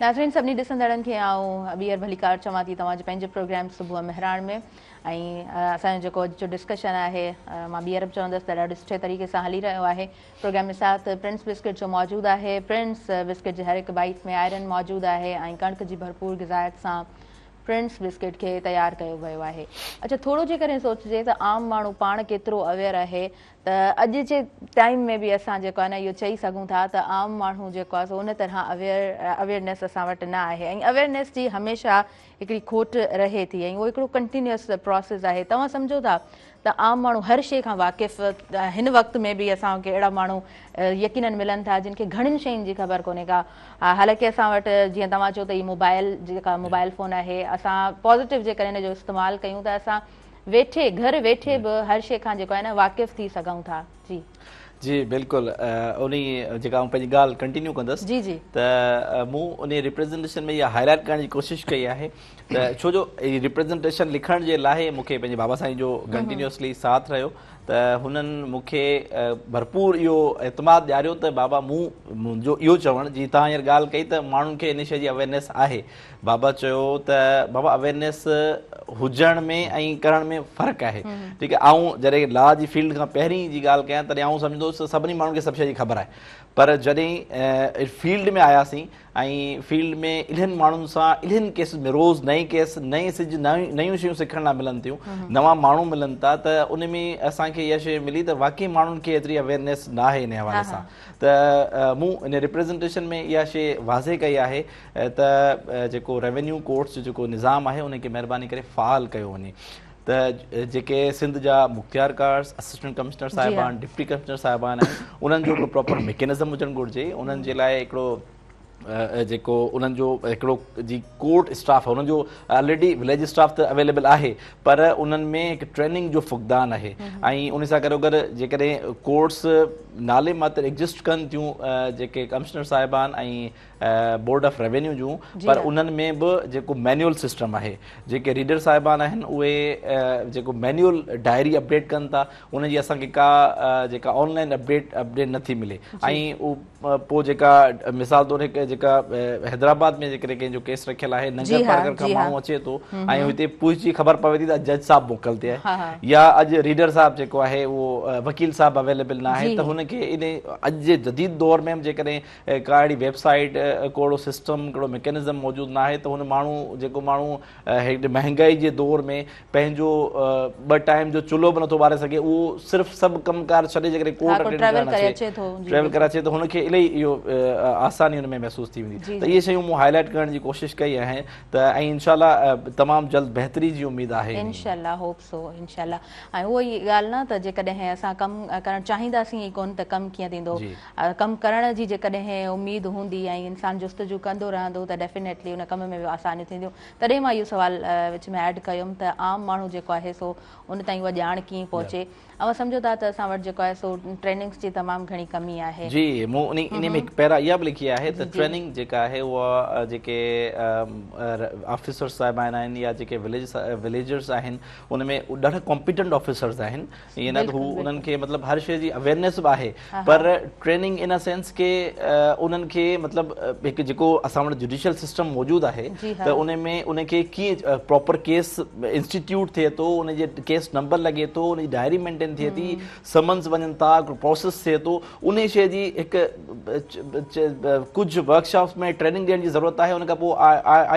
ناظرين سڀني ڏسندڙن کي آئون ٻيهر ڀليڪار چوان ٿي توهان جي پنهنجي پروگرام صبح مهراڻ ۾ ۽ اسان جو جيڪو اڄ جو ڊسڪشن آهي مان ٻيهر به چوندس ته ڏاڍو سٺي طريقي سان هلي رهيو آهي پروگرام ۾ ساٿ پرنس بسڪٽ جو موجود آهي. پرنس بسڪٽ جي هر هڪ بائيٽ ۾ آئرن موجود آهي ۽ ڪڻڪ جي ڀرپور غذائيت سان پرنس بسڪٽ کي تيار ڪيو ويو آهي. اڇا ٿورو جيڪڏهن سوچجي ته عام ماڻهو پاڻ ڪيترو اويئر آهي ته اڄ جي ٽائيم ۾ به اسان جيڪو آهي نه اهو چئي سگهون ٿا ته عام ماڻهو جيڪو آهي سو ان طرح اويئر اويئرنيس اسان وٽ نه آهي ۽ اويئرنيس جي هميشه هڪڙي کوٽ رهي ٿي ۽ اهو هڪڙو ڪنٽينيوس پراسيس آهي. توهان سمجهو ٿا ته عام ماڻهو هر شيء کان واقف هن وقت ۾ به اسان کي اهڙا ماڻهو يقينن ملن ٿا جن کي گهڻين شين جي خبر ڪونهي ڪا حالانڪه اسان وٽ جيئن توهان چيو ته هي موبائل جيڪا موبائل فون آهي اسان پازيٽو جيڪڏهن ان جو استعمال ڪيون ته اسان ويٺي گهر ويٺي به هر شيء کان جيڪو آهي نه واقف ٿي سگهون ٿا جي. جي بلڪل انهي جيڪا آئون پنهنجي ڳالهه ڪنٽينيو ڪندس جي جي ته مون انهي ريپريزنٽيشن ۾ اها هائلائٽ ڪرڻ جي ڪوشش ڪئي آهي ته ڇو جو ريپريزنٽيشن لکڻ جي لاء مون کي پنهنجي بابا سائين جو ڪنٽينيوسلي ساٿ رهيو ته هنن مون کي ڀرپور اهو اعتماد ڏياريو ته بابا مون منهنجو اهو چوڻ جي توهان هينئر ڳالهه ڪئي ته ماڻهن کي ان شيء جي اويئرنيس آهي بابا چيو ته بابا اويئرنيس هجڻ ۾ ۽ ڪرڻ ۾ فرق آهي ٺيڪ آهي آئون جڏهن لا جي فيلڊ کان پهرين جي ڳالهه ڪيان تڏهن آئون سمجهندو هوس ته سڀني ماڻهن کي سڀ شيء جي خبر آهي پر جڏهن فيلڊ ۾ آياسين ۽ فيلڊ ۾ الهن ماڻهن سان الهن ڪيسز ۾ روز نئين ڪيس نئين سج نيون شيون سکڻ لاء ملن ٿيون نوان ماڻهو ملن ٿا ته ان ۾ اسان کي اها شيء ملي ته واقعي ماڻهن کي ايتري اويئرنيس نه آهي ان حوالي سان ته مون ان ريپريزنٽيشن ۾ اها شيء واضح ڪئي آهي ته جيڪو ريونيو ڪورٽس جو جيڪو نظام آهي ان کي مهرباني ڪري فعال ڪيو وڃي ته جيڪي سنڌ جا مختيار ڪارس، اسسٽنٽ ڪمشنر صاحبان، ڊپٽي ڪمشنر صاحبان آهن انهن جو هڪڙو پراپر ميڪينزم هجڻ گهرجي انهن جي لاء هڪڙو جيڪو انهن جو هڪڙو جي ڪورٽ اسٽاف آهي انهن جو آلريڊي وليج اسٽاف ته اويليبل آهي پر انهن ۾ هڪ ٽريننگ جو فقدان آهي ۽ ان سان گڏو گڏ جيڪڏهن ڪورٽس نالي ماتر ايگزسٽ ڪن ٿيون جيڪي ڪمشنر صاحبان ۽ بورڊ آف ريونيو جون پر انهن ۾ به جيڪو مينيول سسٽم آهي جيڪي ريڊر صاحبان آهن اهي جيڪو مينيول ڊائري اپڊيٽ ڪن ٿا ان جي اسان کي ڪا جيڪا آن لائن اپڊيٽ اپڊيٽ نٿي ملي ۽ پوء جيڪا مثال طور هڪ جيڪا حيدرآباد ۾ جيڪڏهن ڪنهن جو ڪيس رکيل آهي ننگر پارڪر کان ماڻهو اچي ٿو ۽ هتي پهچي خبر پوي ٿي ته جج صاحب موڪل تي آهي يا اڄ ريڊر صاحب جيڪو آهي اهو وڪيل صاحب اويليبل نه آهي ته هن کي ان اڄ جي جديد دور ۾ به جيڪڏهن ڪا اهڙي ويب سائيٽ ڪو اهڙو سسٽم ڪهڙو ميڪنزم موجود نه آهي ته هن ماڻهو جيڪو ماڻهو هيڏي مهنگائي جي دور ۾ پنهنجو ٻه ٽائيم جو چلهو به نٿو ٻاري سگهي اهو صرف سڀ ڪم ڪار ڇڏي جيڪڏهن ڪورٽ اٽينڊ ڪرڻ اچي ٽريول ڪري اچي ته هن کي الاهي اهو آساني هن ۾ محسوس ٿي ويندي ته اهي شيون مون هائي لائيٽ ڪرڻ جي ڪوشش ڪئي آهي ته ۽ انشاء الله تمام جلد بهتري جي اميد آهي. انشاء الله هوپ سو انشاء الله ۽ اهو ئي ڳالهه نه ته جيڪڏهن اسان ڪم ڪرڻ چاهينداسين ئي ڪونه ته ڪم ڪيئن ٿيندو ڪم ڪرڻ جي جيڪڏهن اميد هوندي ۽ انسان جستجو ڪندو رهندو ته ڊيفينيٽلي ان ڪم ۾ به آسانيون ٿينديون تڏهن مان اهو سوال وچ ۾ ايڊ ڪيم ته عام ماڻهو جيڪو آهي سو ان تائين اها ڄاڻ ڪيئن پهچي اوهان سمجهو ٿا ته اسان وٽ جيڪو آهي سو ٽريننگس جي تمام گهڻي ڪمي آهي. جي مون انهي انهي ۾ هڪ پيرا اها به لکي آهي ته ٽريننگ جيڪا آهي اها جيڪي آفيسرس صاحبان آهن يا جيڪي وليج وليجرس آهن ان ۾ ڏاڍا ڪمپيٽنٽ آفيسرس آهن ائين نه ته هو انهن کي مطلب هر شيء جي اويئرنيس به آهي پر ٽريننگ ان سينس ڪي انهن کي مطلب هڪ جيڪو اسان وٽ جوڊيشل سسٽم موجود آهي ته ان ۾ ان کي ڪيئن پراپر ڪيس انسٽيٽيوٽ ٿئي ٿو ان جي ڪيس نمبر لڳي ٿو ان جي ڊائري مينٽين ٿئي ٿي سمنز وڃن ٿا هڪڙو پروسيس ٿئي ٿو ان شيء جي هڪ ڪجهه ورڪشاپس ۾ ٽريننگ ڏيڻ جي ضرورت آهي ان کان پوء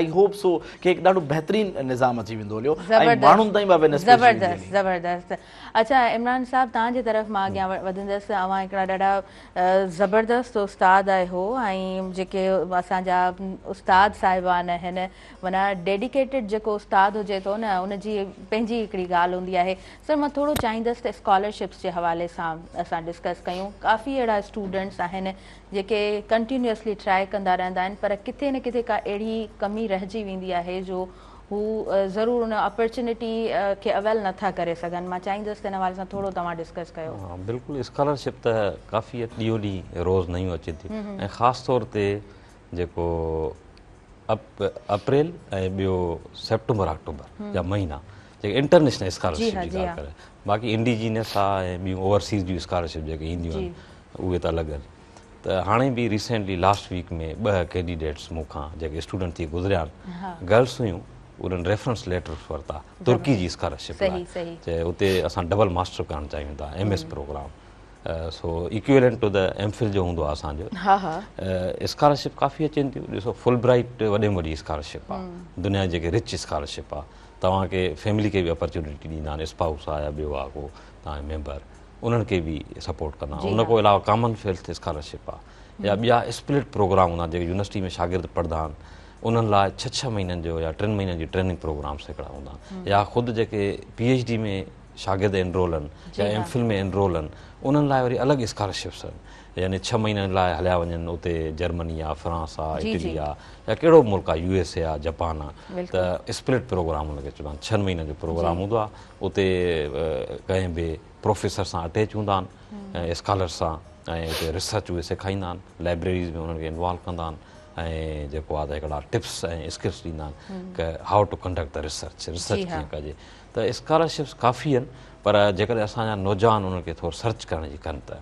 I hope سو ڪي هڪ ڏاڍو بهترين نظام اچي ويندو هليو ۽ ماڻهن تائين به اويرنيس پهچي ويندي. زبردست زبردست اڇا عمران صاحب توهان جي طرف مان اڳيان وڌندس اوهان هڪڙا ڏاڍا زبردست استاد آهيو ۽ جيڪي اسان جا استاد صاحبان آهن معنيٰ ڊيڊيڪيٽيڊ جيڪو استاد هجي ٿو نه ان جي پنهنجي هڪڙي ڳالهه هوندي آهي سر مان ٿورو چاهيندس ته اسڪالرشپس جي حوالي سان اسان ڊسڪس ڪيون ڪافي اهڙا اسٽوڊنٽس آهن جيڪي ڪنٽينيوسلي ٽرائي ڪندا رهندا آهن پر ڪٿي نه ڪٿي ڪا اهڙي ڪمي رهجي ويندي آهي جو هو ضرور ان اپرچونٽي کي اويل نه ٿا ڪري سگهن مان چاهيندس ته ان حوالي سان ٿورو توهان ڊسڪس ڪيو. ها بلڪل اسڪالرشپ ته ڪافي ڏينهون ڏينهن روز نيون اچن ٿيون ۽ خاص طور تي جيڪو اپريل ۽ ٻيو سيپٽمبر آڪٽوبر جا مهينا جيڪي انٽرنيشنل اسڪالرشپ جي ڳالهه ڪري باقي انڊيجينس آ ۽ ٻيون اوورسيز جون اسڪالرشپ جيڪي اينديون آهن اهي ته الڳ آهن ته هاڻي به ريسينٽلي لاسٽ ويڪ ۾ ٻه ڪينڊيڊيٽس مون کان جيڪي اسٽوڊنٽ ٿي گذريا آهن گرلس هيون انهن ريفرنس ليٽرس ورتا ترڪي جي اسڪالرشپ لاء چي اتي اسان ڊبل ماسٽر ڪرڻ چاهيون ٿا M S program So equivalent to the M Phil جو هوندو آهي اسان جو. ها ها. اسڪالرشپ ڪافي اچن ٿيون ڏسو فل برائيٽ وڏي ۾ وڏي اسڪالرشپ آهي دنيا جي جيڪي رچ اسڪالرشپ آهي توهان کي فيملي کي به اپرچونٽي ڏيندا آهن اسپائوس آهي يا ٻيو آهي ڪو توهان جو ميمبر انهن کي به سپورٽ ڪندا آهن ان کان علاوه ڪامن ويلٿ اسڪالرشپ آهي يا ٻيا اسپلٽ پروگرام هوندا آهن جيڪي يونيورسٽي ۾ شاگرد پڙهندا آهن انهن لاء ڇهه ڇهه مهينن جو يا ٽن مهينن جي ٽريننگ پروگرامس هڪڙا هوندا آهن يا خود جيڪي پي ايڇ ڊي ۾ شاگرد انرول آهن يا ايم فل ۾ انرول آهن انهن لاء وري الڳ اسڪالرشپس آهن يعني ڇهه مهينن لاء هليا وڃن اتي جرمني آ فرانس آ اٽلي آ يا ڪهڙو به ملڪ آ يو ايس اي آ جپان آ ته اسپلٽ پروگرام ان کي چوندا آهن ڇهن مهينن جو پروگرام هوندو آ اتي ڪنهن به پروفيسر سان اٽيچ هوندا آهن اسڪالر سان ۽ اتي ريسرچ اهي سيکاريندا آهن لائبريريز ۾ انهن کي انوالو ڪندا آهن ۽ جيڪو آ ته هڪڙا ٽپس ۽ اسڪلس ڏيندا آهن ته how to conduct the research research ڪيئن ڪجي ته اسڪالرشپس ڪافي آهن پر جيڪڏهن اسان جا نوجوان انهن کي ٿورو سرچ ڪرڻ جي ڪن ته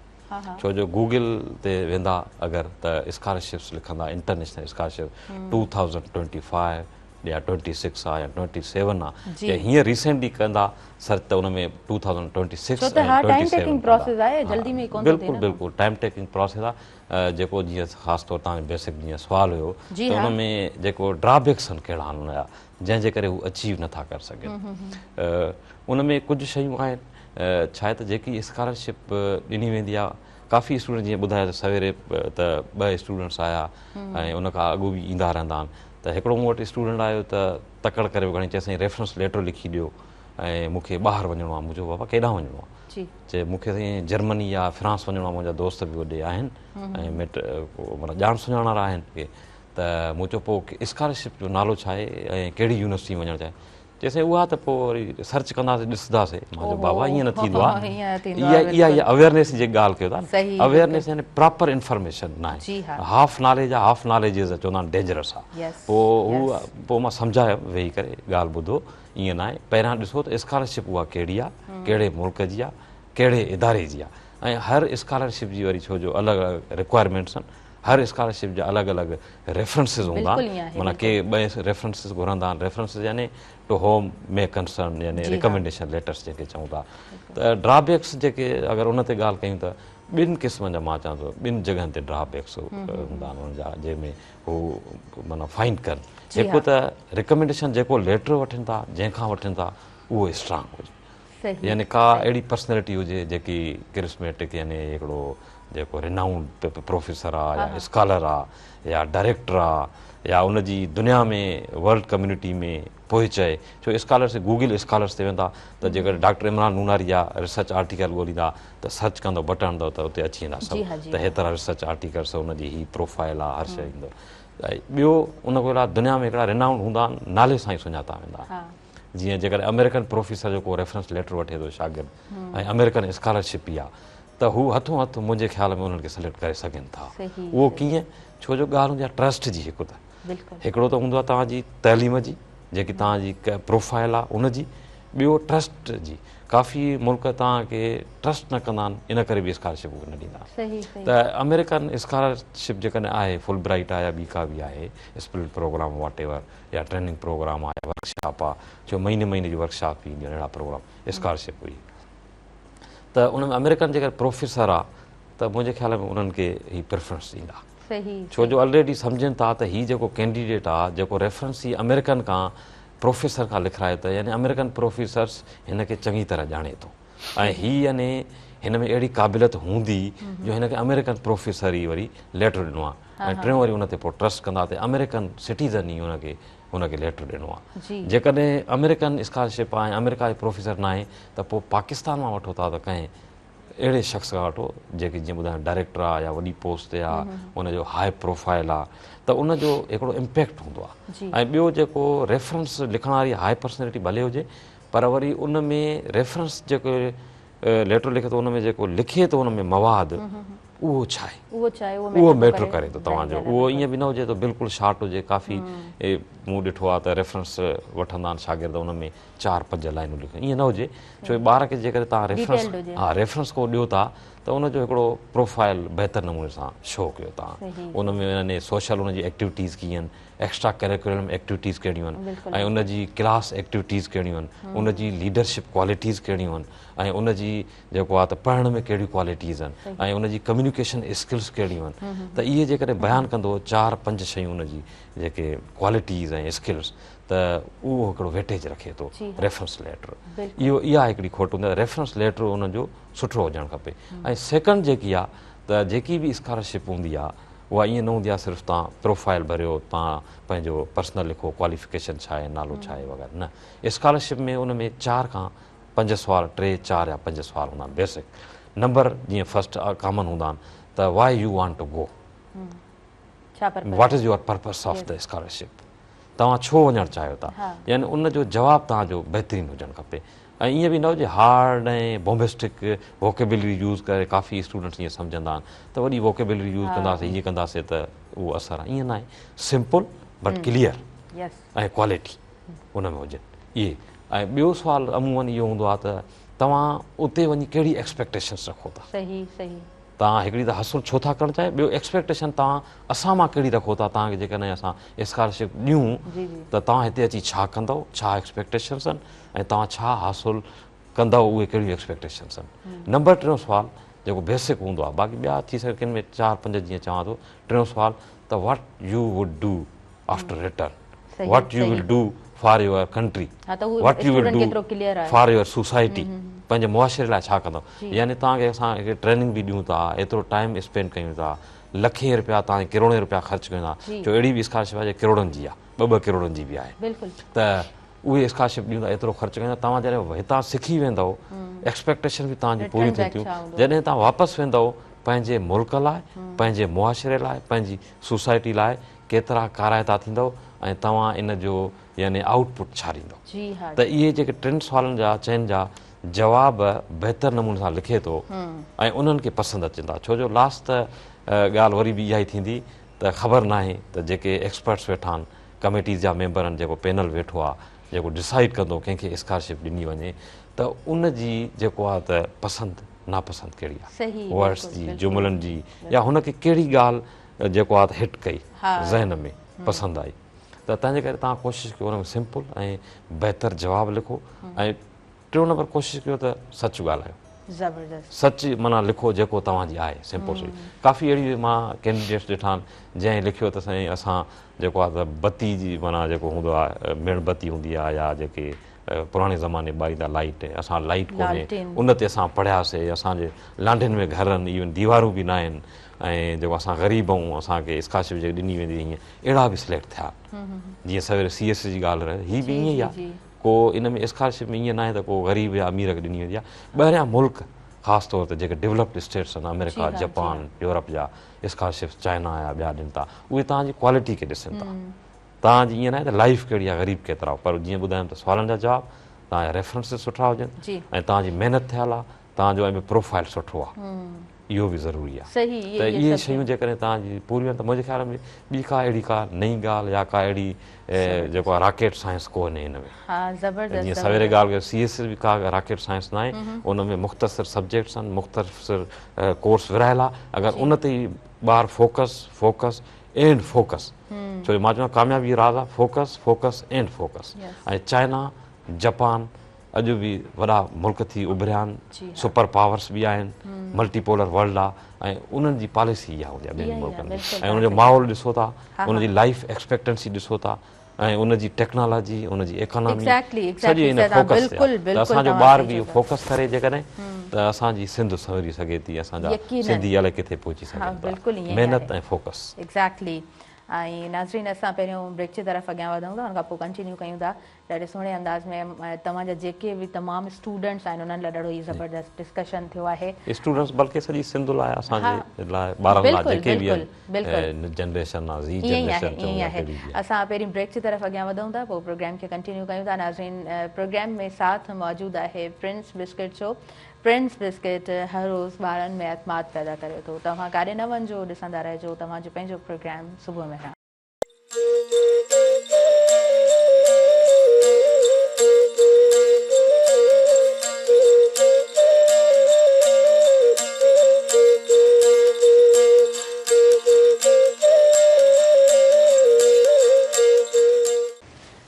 ڇو جو گوگل تي ويندا اگر ته اسڪالرشپس لکندا انٽرنيشنل اسڪالرشپ 2025 يا 26 آ يا 27 آ يا هينئر ريسينٽلي ڪندا سرچ ته ان ۾ 2026 ڇو ته ها ٽائيم ٽيڪنگ پراسيس آهي جلدي ۾ ڪونه ٿو ٿئي بلڪل بلڪل ٽائيم ٽيڪنگ پراسيس آ جيڪو جيئن خاص طور تان بيسڪ جيئن سوال هيو ته ان ۾ جيڪو ڊرابيڪس آهن ڪهڙا آهن ان جا جنهن جي ڪري هو اچيو نٿا ڪري سگهن ان ۾ ڪجهه شيون آهن ڇا آهي ته جيڪي اسڪالرشپ ڏني ويندي آهي ڪافي اسٽوڊنٽ جيئن ٻڌايو ته سويري ته ٻه اسٽوڊنٽس آيا ۽ ان کان اڳ به ايندا رهندا آهن ته هڪڙو مون وٽ اسٽوڊنٽ آيو ته تڪڙ ڪري گهڻي چيس سائين ريفرنس ليٽر لکي ڏيو ۽ مون کي ٻاهر وڃڻو آهي مون چيو بابا ڪيڏانهن وڃڻو آهي چي مون کي سائين جرمني يا فرانس وڃڻو آهي منهنجا دوست به هوڏي آهن ۽ مٽ معنيٰ ڄاڻ سڃاڻ وارا آهن ڪي ته مون چيو پوء اسڪالرشپ جو نالو ڇا آهي ۽ ڪهڙي يونيورسٽي ۾ وڃڻ چاهي چي سائين اها ته پوء وري سرچ ڪنداسين ڏسنداسين مان چيو بابا ائين نه ٿيندو آهي اها اها اها اويئرنيس جي ڳالهه ڪيو ٿا اويئرنيس يعني پراپر انفارميشن نه آهي هاف ناليج آهي هاف ناليج از چوندا آهن ڊينجرس آهي پوء هو پوء مان سمجهايو ويهي ڪري ڳالهه ٻڌو ائين نه آهي پهريان ڏسو ته اسڪالرشپ اها ڪهڙي آهي ڪهڙي ملڪ جي آهي ڪهڙي اداري جي آهي ۽ هر اسڪالرشپ جي وري ڇو جو الڳ الڳ رڪوائرمينٽس آهن هر اسڪالرشپ جا الڳ الڳ ريفرنسز هوندا آهن معنيٰ ڪي ٻه ريفرنسز گهرندا آهن ريفرنسز يعني ٽو هوم مي ڪنسرن يعني ريڪمينڊيشن ليٽرس جنهن کي چئون ٿا ته ڊرا بيڪس جيڪي اگر ان تي ڳالهه ڪيون ته ٻن قسمن جا مان چوان ٿو ٻن جڳهن تي ڊرا بيڪس هوندا آهن انهن جا جنهن ۾ هو معنيٰ فائنڊ ڪن هڪ ته ريڪمينڊيشن جيڪو ليٽر وٺن ٿا جنهن کان وٺن ٿا اهو اسٽرانگ هجي يعني ڪا اهڙي پرسنالٽي هجي جيڪي ڪرسميٽڪ يعني هڪڙو جيڪو رينائونڊ پروفيسر آ يا اسڪالر آ يا ڊائريڪٽر آ يا ان جي دنيا ۾ ورلڊ ڪميونٽي ۾ پهچ آهي ڇو اسڪالرس گوگل اسڪالرس تي ويندا ته جيڪڏهن ڊاڪٽر عمران نوناري جا ريسرچ آرٽيڪل ڳوليندا ته سرچ ڪندو بٽڻ هڻندو ته اتي اچي ويندا سڀ ته هيترا ريسرچ آرٽيڪلس ان جي هي پروفائل آ هر شيء ايندو ٻيو ان کان علاوه دنيا ۾ هڪڙا رينائونڊ هوندا آهن نالي سان ئي سڃاتا ويندا آهن جيئن جيڪڏهن آمريڪن پروفيسر جو ڪو ريفرنس ليٽر وٺي ٿو شاگرد ۽ آمريڪن اسڪالرشپ ئي آ ته هو هٿون هٿ منهنجي خيال ۾ انهن کي سليڪٽ ڪري سگهن ٿا اهو ڪيئن ڇو جو ڳالهه هوندي آ ٽرسٽ جي هڪ ته هڪڙو ته هوندو آ توهان جي تعليم جي جيڪي توهان جي پروفائل آ ان جي ٻيو ٽرسٽ جي ڪافي ملڪ توهان کي ٽرسٽ نه ڪندا آهن ان ڪري به اسڪالرشپ اهي نه ڏيندا آهن ته آمريڪن اسڪالرشپ جيڪڏهن آهي فل برائيٽ آ يا ٻي ڪا به آهي اسپلٽ پروگرام واٽ ايور يا ٽريننگ پروگرام آ يا ورڪشاپ آ ڇو مهيني مهيني جون ورڪشاپ به اينديون آهن اهڙا پروگرام اسڪالرشپ هئي ته ان ۾ آمريڪن جيڪر پروفيسر آ ته منهنجي خيال ۾ انهن کي هي پريفرنس ڏيندا ڇو جو الريڊي سمجهن ٿا ته هي جيڪو ڪينڊيڊيٽ آ جيڪو ريفرنس هي آمريڪن کان پروفيسر کان لکرائي ته يعني آمريڪن پروفيسرس هن کي چڱي طرح ڄاڻي ٿو ۽ هي يعني هن ۾ اهڙي قابليت هوندي جو هن کي آمريڪن پروفيسر ئي وري ليٽر ڏنو آ ۽ ٽيون وري ان تي پوء ٽرسٽ ڪندا ته آمريڪن سٽيزن ئي ان کي ان کي ليٽر ڏنو آهي جيڪڏهن آمريڪن اسڪالرشپ آهي ۽ آمريڪا جو پروفيسر ناهي ته پوء پاڪستان مان وٺو ٿا ته ڪنهن اهڙي شخص کان وٺو جيڪي جيئن ٻڌايو ڊائريڪٽر آهي يا وڏي پوسٽ تي آهي ان جو هاء پروفائل آهي ته ان جو هڪڙو امپيڪٽ هوندو آهي ۽ ٻيو جيڪو ريفرنس لکڻ واري هاء پرسنالٽي ڀلي هجي پر وري ان ۾ ريفرنس جيڪو ليٽر لکي ٿو ان ۾ جيڪو لکي ٿو ان ۾ مواد اهو ڇا آهي؟ اهو ڇا آهي؟ اهو ميٽر ڪري ٿو توهان جو اهو ائين به نه هجي ته بلڪل شارٽ هجي ڪافي مون ڏٺو آهي ته ريفرنس وٺندا آهن شاگرد ان ۾ چار پنج لائنون لکن ائين نه هجي ڇو جو ٻار کي جيڪڏهن توهان ريفرنس ها ريفرنس ڪو ڏيو ٿا ته ان جو هڪڙو پروفائل بهتر نموني سان شو ڪيو توهان ان ۾ يعني سوشل ان جي ايڪٽيوٽيز ڪيئن آهن ايڪسٽرا ڪريڪولم ايڪٽيوٽيز ڪهڙيون آهن ۽ ان جي ڪلاس ايڪٽيوٽيز ڪهڙيون آهن ان جي ليڊرشپ ڪوالٽيز ڪهڙيون آهن ۽ ان جي جيڪو آهي ته پڙهڻ ۾ ڪهڙيون ڪوالٽيز آهن ۽ ان جي ڪميونيڪيشن اسڪلز ڪهڙيون آهن ته اهي جيڪڏهن بيان ڪندو چار پنج شيون ان جي جيڪي ڪوالٽيز ۽ اسڪلز ته اهو هڪڙو ويٽيج رکي ٿو ريفرنس ليٽر اهو اها هڪڙي کوٽ هوندي آهي ريفرنس ليٽر ان جو سٺو هجڻ کپي ۽ سيڪنڊ جيڪي آهي ته جيڪي به اسڪالرشپ هوندي آهي اها ائين نه هوندي آهي صرف توهان پروفائل ڀريو توهان پنهنجو پرسنل لکو ڪواليفڪيشن ڇا آهي نالو ڇا آهي وغيره نه اسڪالرشپ ۾ ان ۾ چار کان پنج سوال ٽي چار يا پنج سوال هوندا آهن بيسڪ نمبر جيئن فرسٽ ڪامن هوندا آهن ته why you want to go what is your purpose of the scholarship توهان ڇو وڃڻ چاهيو ٿا يعني ان جو جواب توهان جو بهترين هجڻ کپي ۽ ائين به نه هجي هارڊ ۽ بومبسٽڪ ووڪيبلري يوز ڪري ڪافي اسٽوڊنٽس ائين سمجهندا آهن ته وڏي ووڪيبلري يوز ڪنداسين ائين ڪنداسين ته اهو اثر آهي ائين ناهي سمپل بٽ ڪليئر ۽ ڪوالٽي ان ۾ هجن اهي ۽ ٻيو سوال عمومن اهو هوندو آهي ته توهان اتي وڃي ڪهڙي ايڪسپيڪٽيشنس رکو ٿا. صحيح صحيح. توهان هڪڙي ته حاصل ڇو ٿا ڪرڻ چاهيو ٻيو ايڪسپيڪٽيشن توهان اسان مان ڪهڙي رکو ٿا توهان کي جيڪڏهن اسان اسڪالرشپ ڏيون ته توهان هتي اچي ڇا ڪندؤ ڇا ايڪسپيڪٽيشنس آهن ۽ توهان ڇا حاصل ڪندؤ اهي ڪهڙيون ايڪسپيڪٽيشنس آهن. نمبر ٽيون سوال جيڪو بيسڪ هوندو آهي باقي ٻيا ٿي سگهي ڪن ۾ چار پنج جيئن چوان ٿو ٽيون سوال ته what you would do after return what you will do for your country what you will do for your society پنهنجي معاشري لاء ڇا ڪندؤ يعني توهان کي اسان هڪ ٽريننگ به ڏيون ٿا ايترو ٽائيم اسپينڊ ڪيون ٿا لکين رپيا توهان ڪروڙين رپيا خرچ ڪيون ٿا ڇو اهڙي به اسڪالرشپ آهي جيڪا ڪروڙن جي آهي ٻه ٻه ڪروڙن جي به آهي ته اهي اسڪالرشپ ڏيون ٿا ايترو خرچ ڪيون ٿا توهان جڏهن هتان سکي ويندؤ ايڪسپيڪٽيشن به توهان جون پوريون ٿين ٿيون جڏهن توهان واپس ويندؤ پنهنجي ملڪ لاء پنهنجي معاشري لاء پنهنجي سوسائٽي لاء ڪيترا ڪارائتا ٿيندؤ ۽ توهان ان جو يعني آئوٽ پٽ ڇا ڏيندؤ ته اهي جيڪي ٽن سوالن جا چئن جا جواب بهتر نموني سان لکي ٿو ۽ انهن کي پسند اچن ٿا ڇو جو لاسٽ ته ڳالهه وري به اها ئي ٿيندي ته خبر ناهي ته جيڪي ايڪسپرٽس ويٺا آهن ڪميٽيز جا ميمبر آهن جيڪو پينل ويٺو آهي جيڪو ڊسائيڊ ڪندو ڪنهن کي اسڪالرشپ ڏني وڃي ته ان جي جيڪو آهي ته پسند ناپسند ڪهڙي آهي ورڊس جي جملن جي يا هن کي ڪهڙي ڳالهه جيڪو آهي ته هٽ ڪئي ذهن ۾ پسند آئي ته تنهن جي ڪري توهان ڪوشش ڪيو ان ۾ سمپل ۽ بهتر جواب لکو ۽ ٽيون نمبر ڪوشش ڪيو ته سچ ڳالهايو. زبردست. سچ معنيٰ لکو جيڪو توهان جي آهي سمپل سچ. ڪافي اهڙي مان ڪينڊيڊيٽس ڏٺا آهن جنهن لکيو ته سائين اسان جيڪو آهي ته بتي جي معنيٰ جيڪو هوندو آهي ميڻ بتي هوندي آهي يا جيڪي پراڻي زماني ٻاريندا لائيٽ اسان وٽ لائيٽ ڪونهي ان تي اسان پڙهياسي اسان جي لانڍين ۾ گهر آهن ايون ديوارون به ناهن ۽ جيڪو اسان غريب آهيون اسان کي اسڪالرشپ جيڪي ڏني ويندي هيئن اهڙا به سليڪٽ ٿيا جيئن سوير سي ايس جي ڳالهه رهي هي به ائين ئي آهي ڪو ان ۾ اسڪالرشپ ۾ ائين ناهي ته ڪو غريب يا امير کي ڏني ويندي آهي. ٻاهريان ملڪ خاص طور تي جيڪي ڊولپڊ اسٽيٽس آهن آمريڪا، جپان، يورپ جا اسڪالرشپس چائنا يا ٻيا ڏين ٿا اهي توهان جي ڪوالٽي کي ڏسن ٿا. توهان جي ائين ناهي ته لائيف ڪهڙي آهي غريب ڪيترا پر جيئن ٻڌايم ته سوالن جا جواب توهان جا ريفرنسز سٺا هجن ۽ توهان جي محنت ٿيل آهي توهان جو ۽ پروفائل سٺو آهي اهو به ضروري آهي ته اهي شيون جيڪڏهن توهان جي پوريون آهن ته منهنجي خيال ۾ ٻي ڪا اهڙي ڪا نئين ڳالهه يا ڪا اهڙي جيڪو آهي راڪيٽ سائنس ڪونهي هن ۾ جيئن سويري ڳالهه ڪئي سي ايس ايس به ڪا راڪيٽ سائنس ناهي ان ۾ مختصر سبجيڪٽس آهن مختصر ڪورس ورهايل آهي اگر ان تي ئي ٻار فوڪس فوڪس اينڊ فوڪس ڇو جو مان چوان ڪاميابي جو راز آهي focus focus and focus ۽ China Japan اڄ به وڏا ملڪ ٿي اڀريا آهن، سپر پاورس به آهن، ملٽي پولر ورلڊ آهي ۽ انهن جي پاليسي اها هوندي آهي ٻين ملڪن جي ۽ ان جو ماحول ڏسو ٿا ان جي لائيف ايڪسپيڪٽنسي ڏسو ٿا ۽ ان جي ٽيڪنالاجي ان جي ايڪانامي سڄي ان فوڪس تي آهي ته اسان جو ٻار به اهو فوڪس ڪري جيڪڏهن ته اسان جي سنڌ سنوري سگهي ٿي اسان جا سنڌي الائي ڪٿي پهچي سگهن ٿا محنت ۽ فوڪس. ايگزيڪٽلي ۽ ناظرين اسان پهريون بريڪ جي طرف اڳيان وڌون ٿا ان کان پوء ڪنٽينيو ڪيون ٿا ڏاڍي سهڻي انداز ۾ توهان جا جيڪي به تمام اسٽوڊنٽس آهن انهن لاء ڏاڍو ئي زبردست ڊسڪشن ٿيو آهي. اسٽوڊنٽس بلڪه سڄي سنڌ لاء اسان جي لاء ٻارن لاء جيڪي به آهن جنريشن آ زي جنريشن چئون يا ڪهڙي به آهي. اسان پهرين بريڪ جي طرف اڳيان وڌون ٿا پوء پروگرام کي ڪنٽينيو ڪيون ٿا ناظرين پروگرام ۾ ساٿ موجود آهي پرنس بسڪٽ جو. پرنس بسڪيٽ هر روز ٻارن ۾ اعتماد پيدا ڪري ٿو. توهان ڪاڏي نه وڃجو، ڏسندا رهجو توهان جو پنهنجو پروگرام صبح مهراڻ.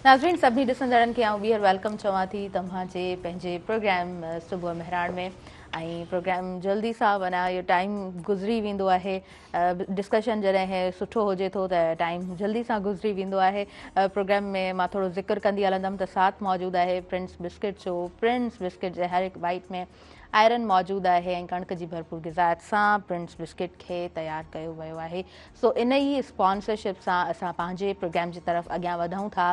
ناظرين سڀني ڏسندڙن کي آئون ٻيهر welcome چوان ٿي توهان جي پنهنجي پروگرام صبح مهراڻ ۾ ۽ پروگرام جلدي سان معنيٰ اهو ٽائيم گذري ويندو آهي ڊسڪشن جڏهن سٺو هجي ٿو ته ٽائيم جلدي سان گذري ويندو آهي پروگرام ۾ مان ٿورو ذڪر ڪندي هلندم ته ساٿ موجود آهي پرنس بسڪٽ جو پرنس بسڪٽ جي هر هڪ بائيٽ ۾ آئرن موجود آهي ۽ ڪڻڪ جي ڀرپور غذائيت سان پرنس بسڪٽ کي تيار ڪيو ويو آهي سو ان ئي اسپانسرشپ سان اسان پنهنجي پروگرام جي طرف اڳيان وڌون ٿا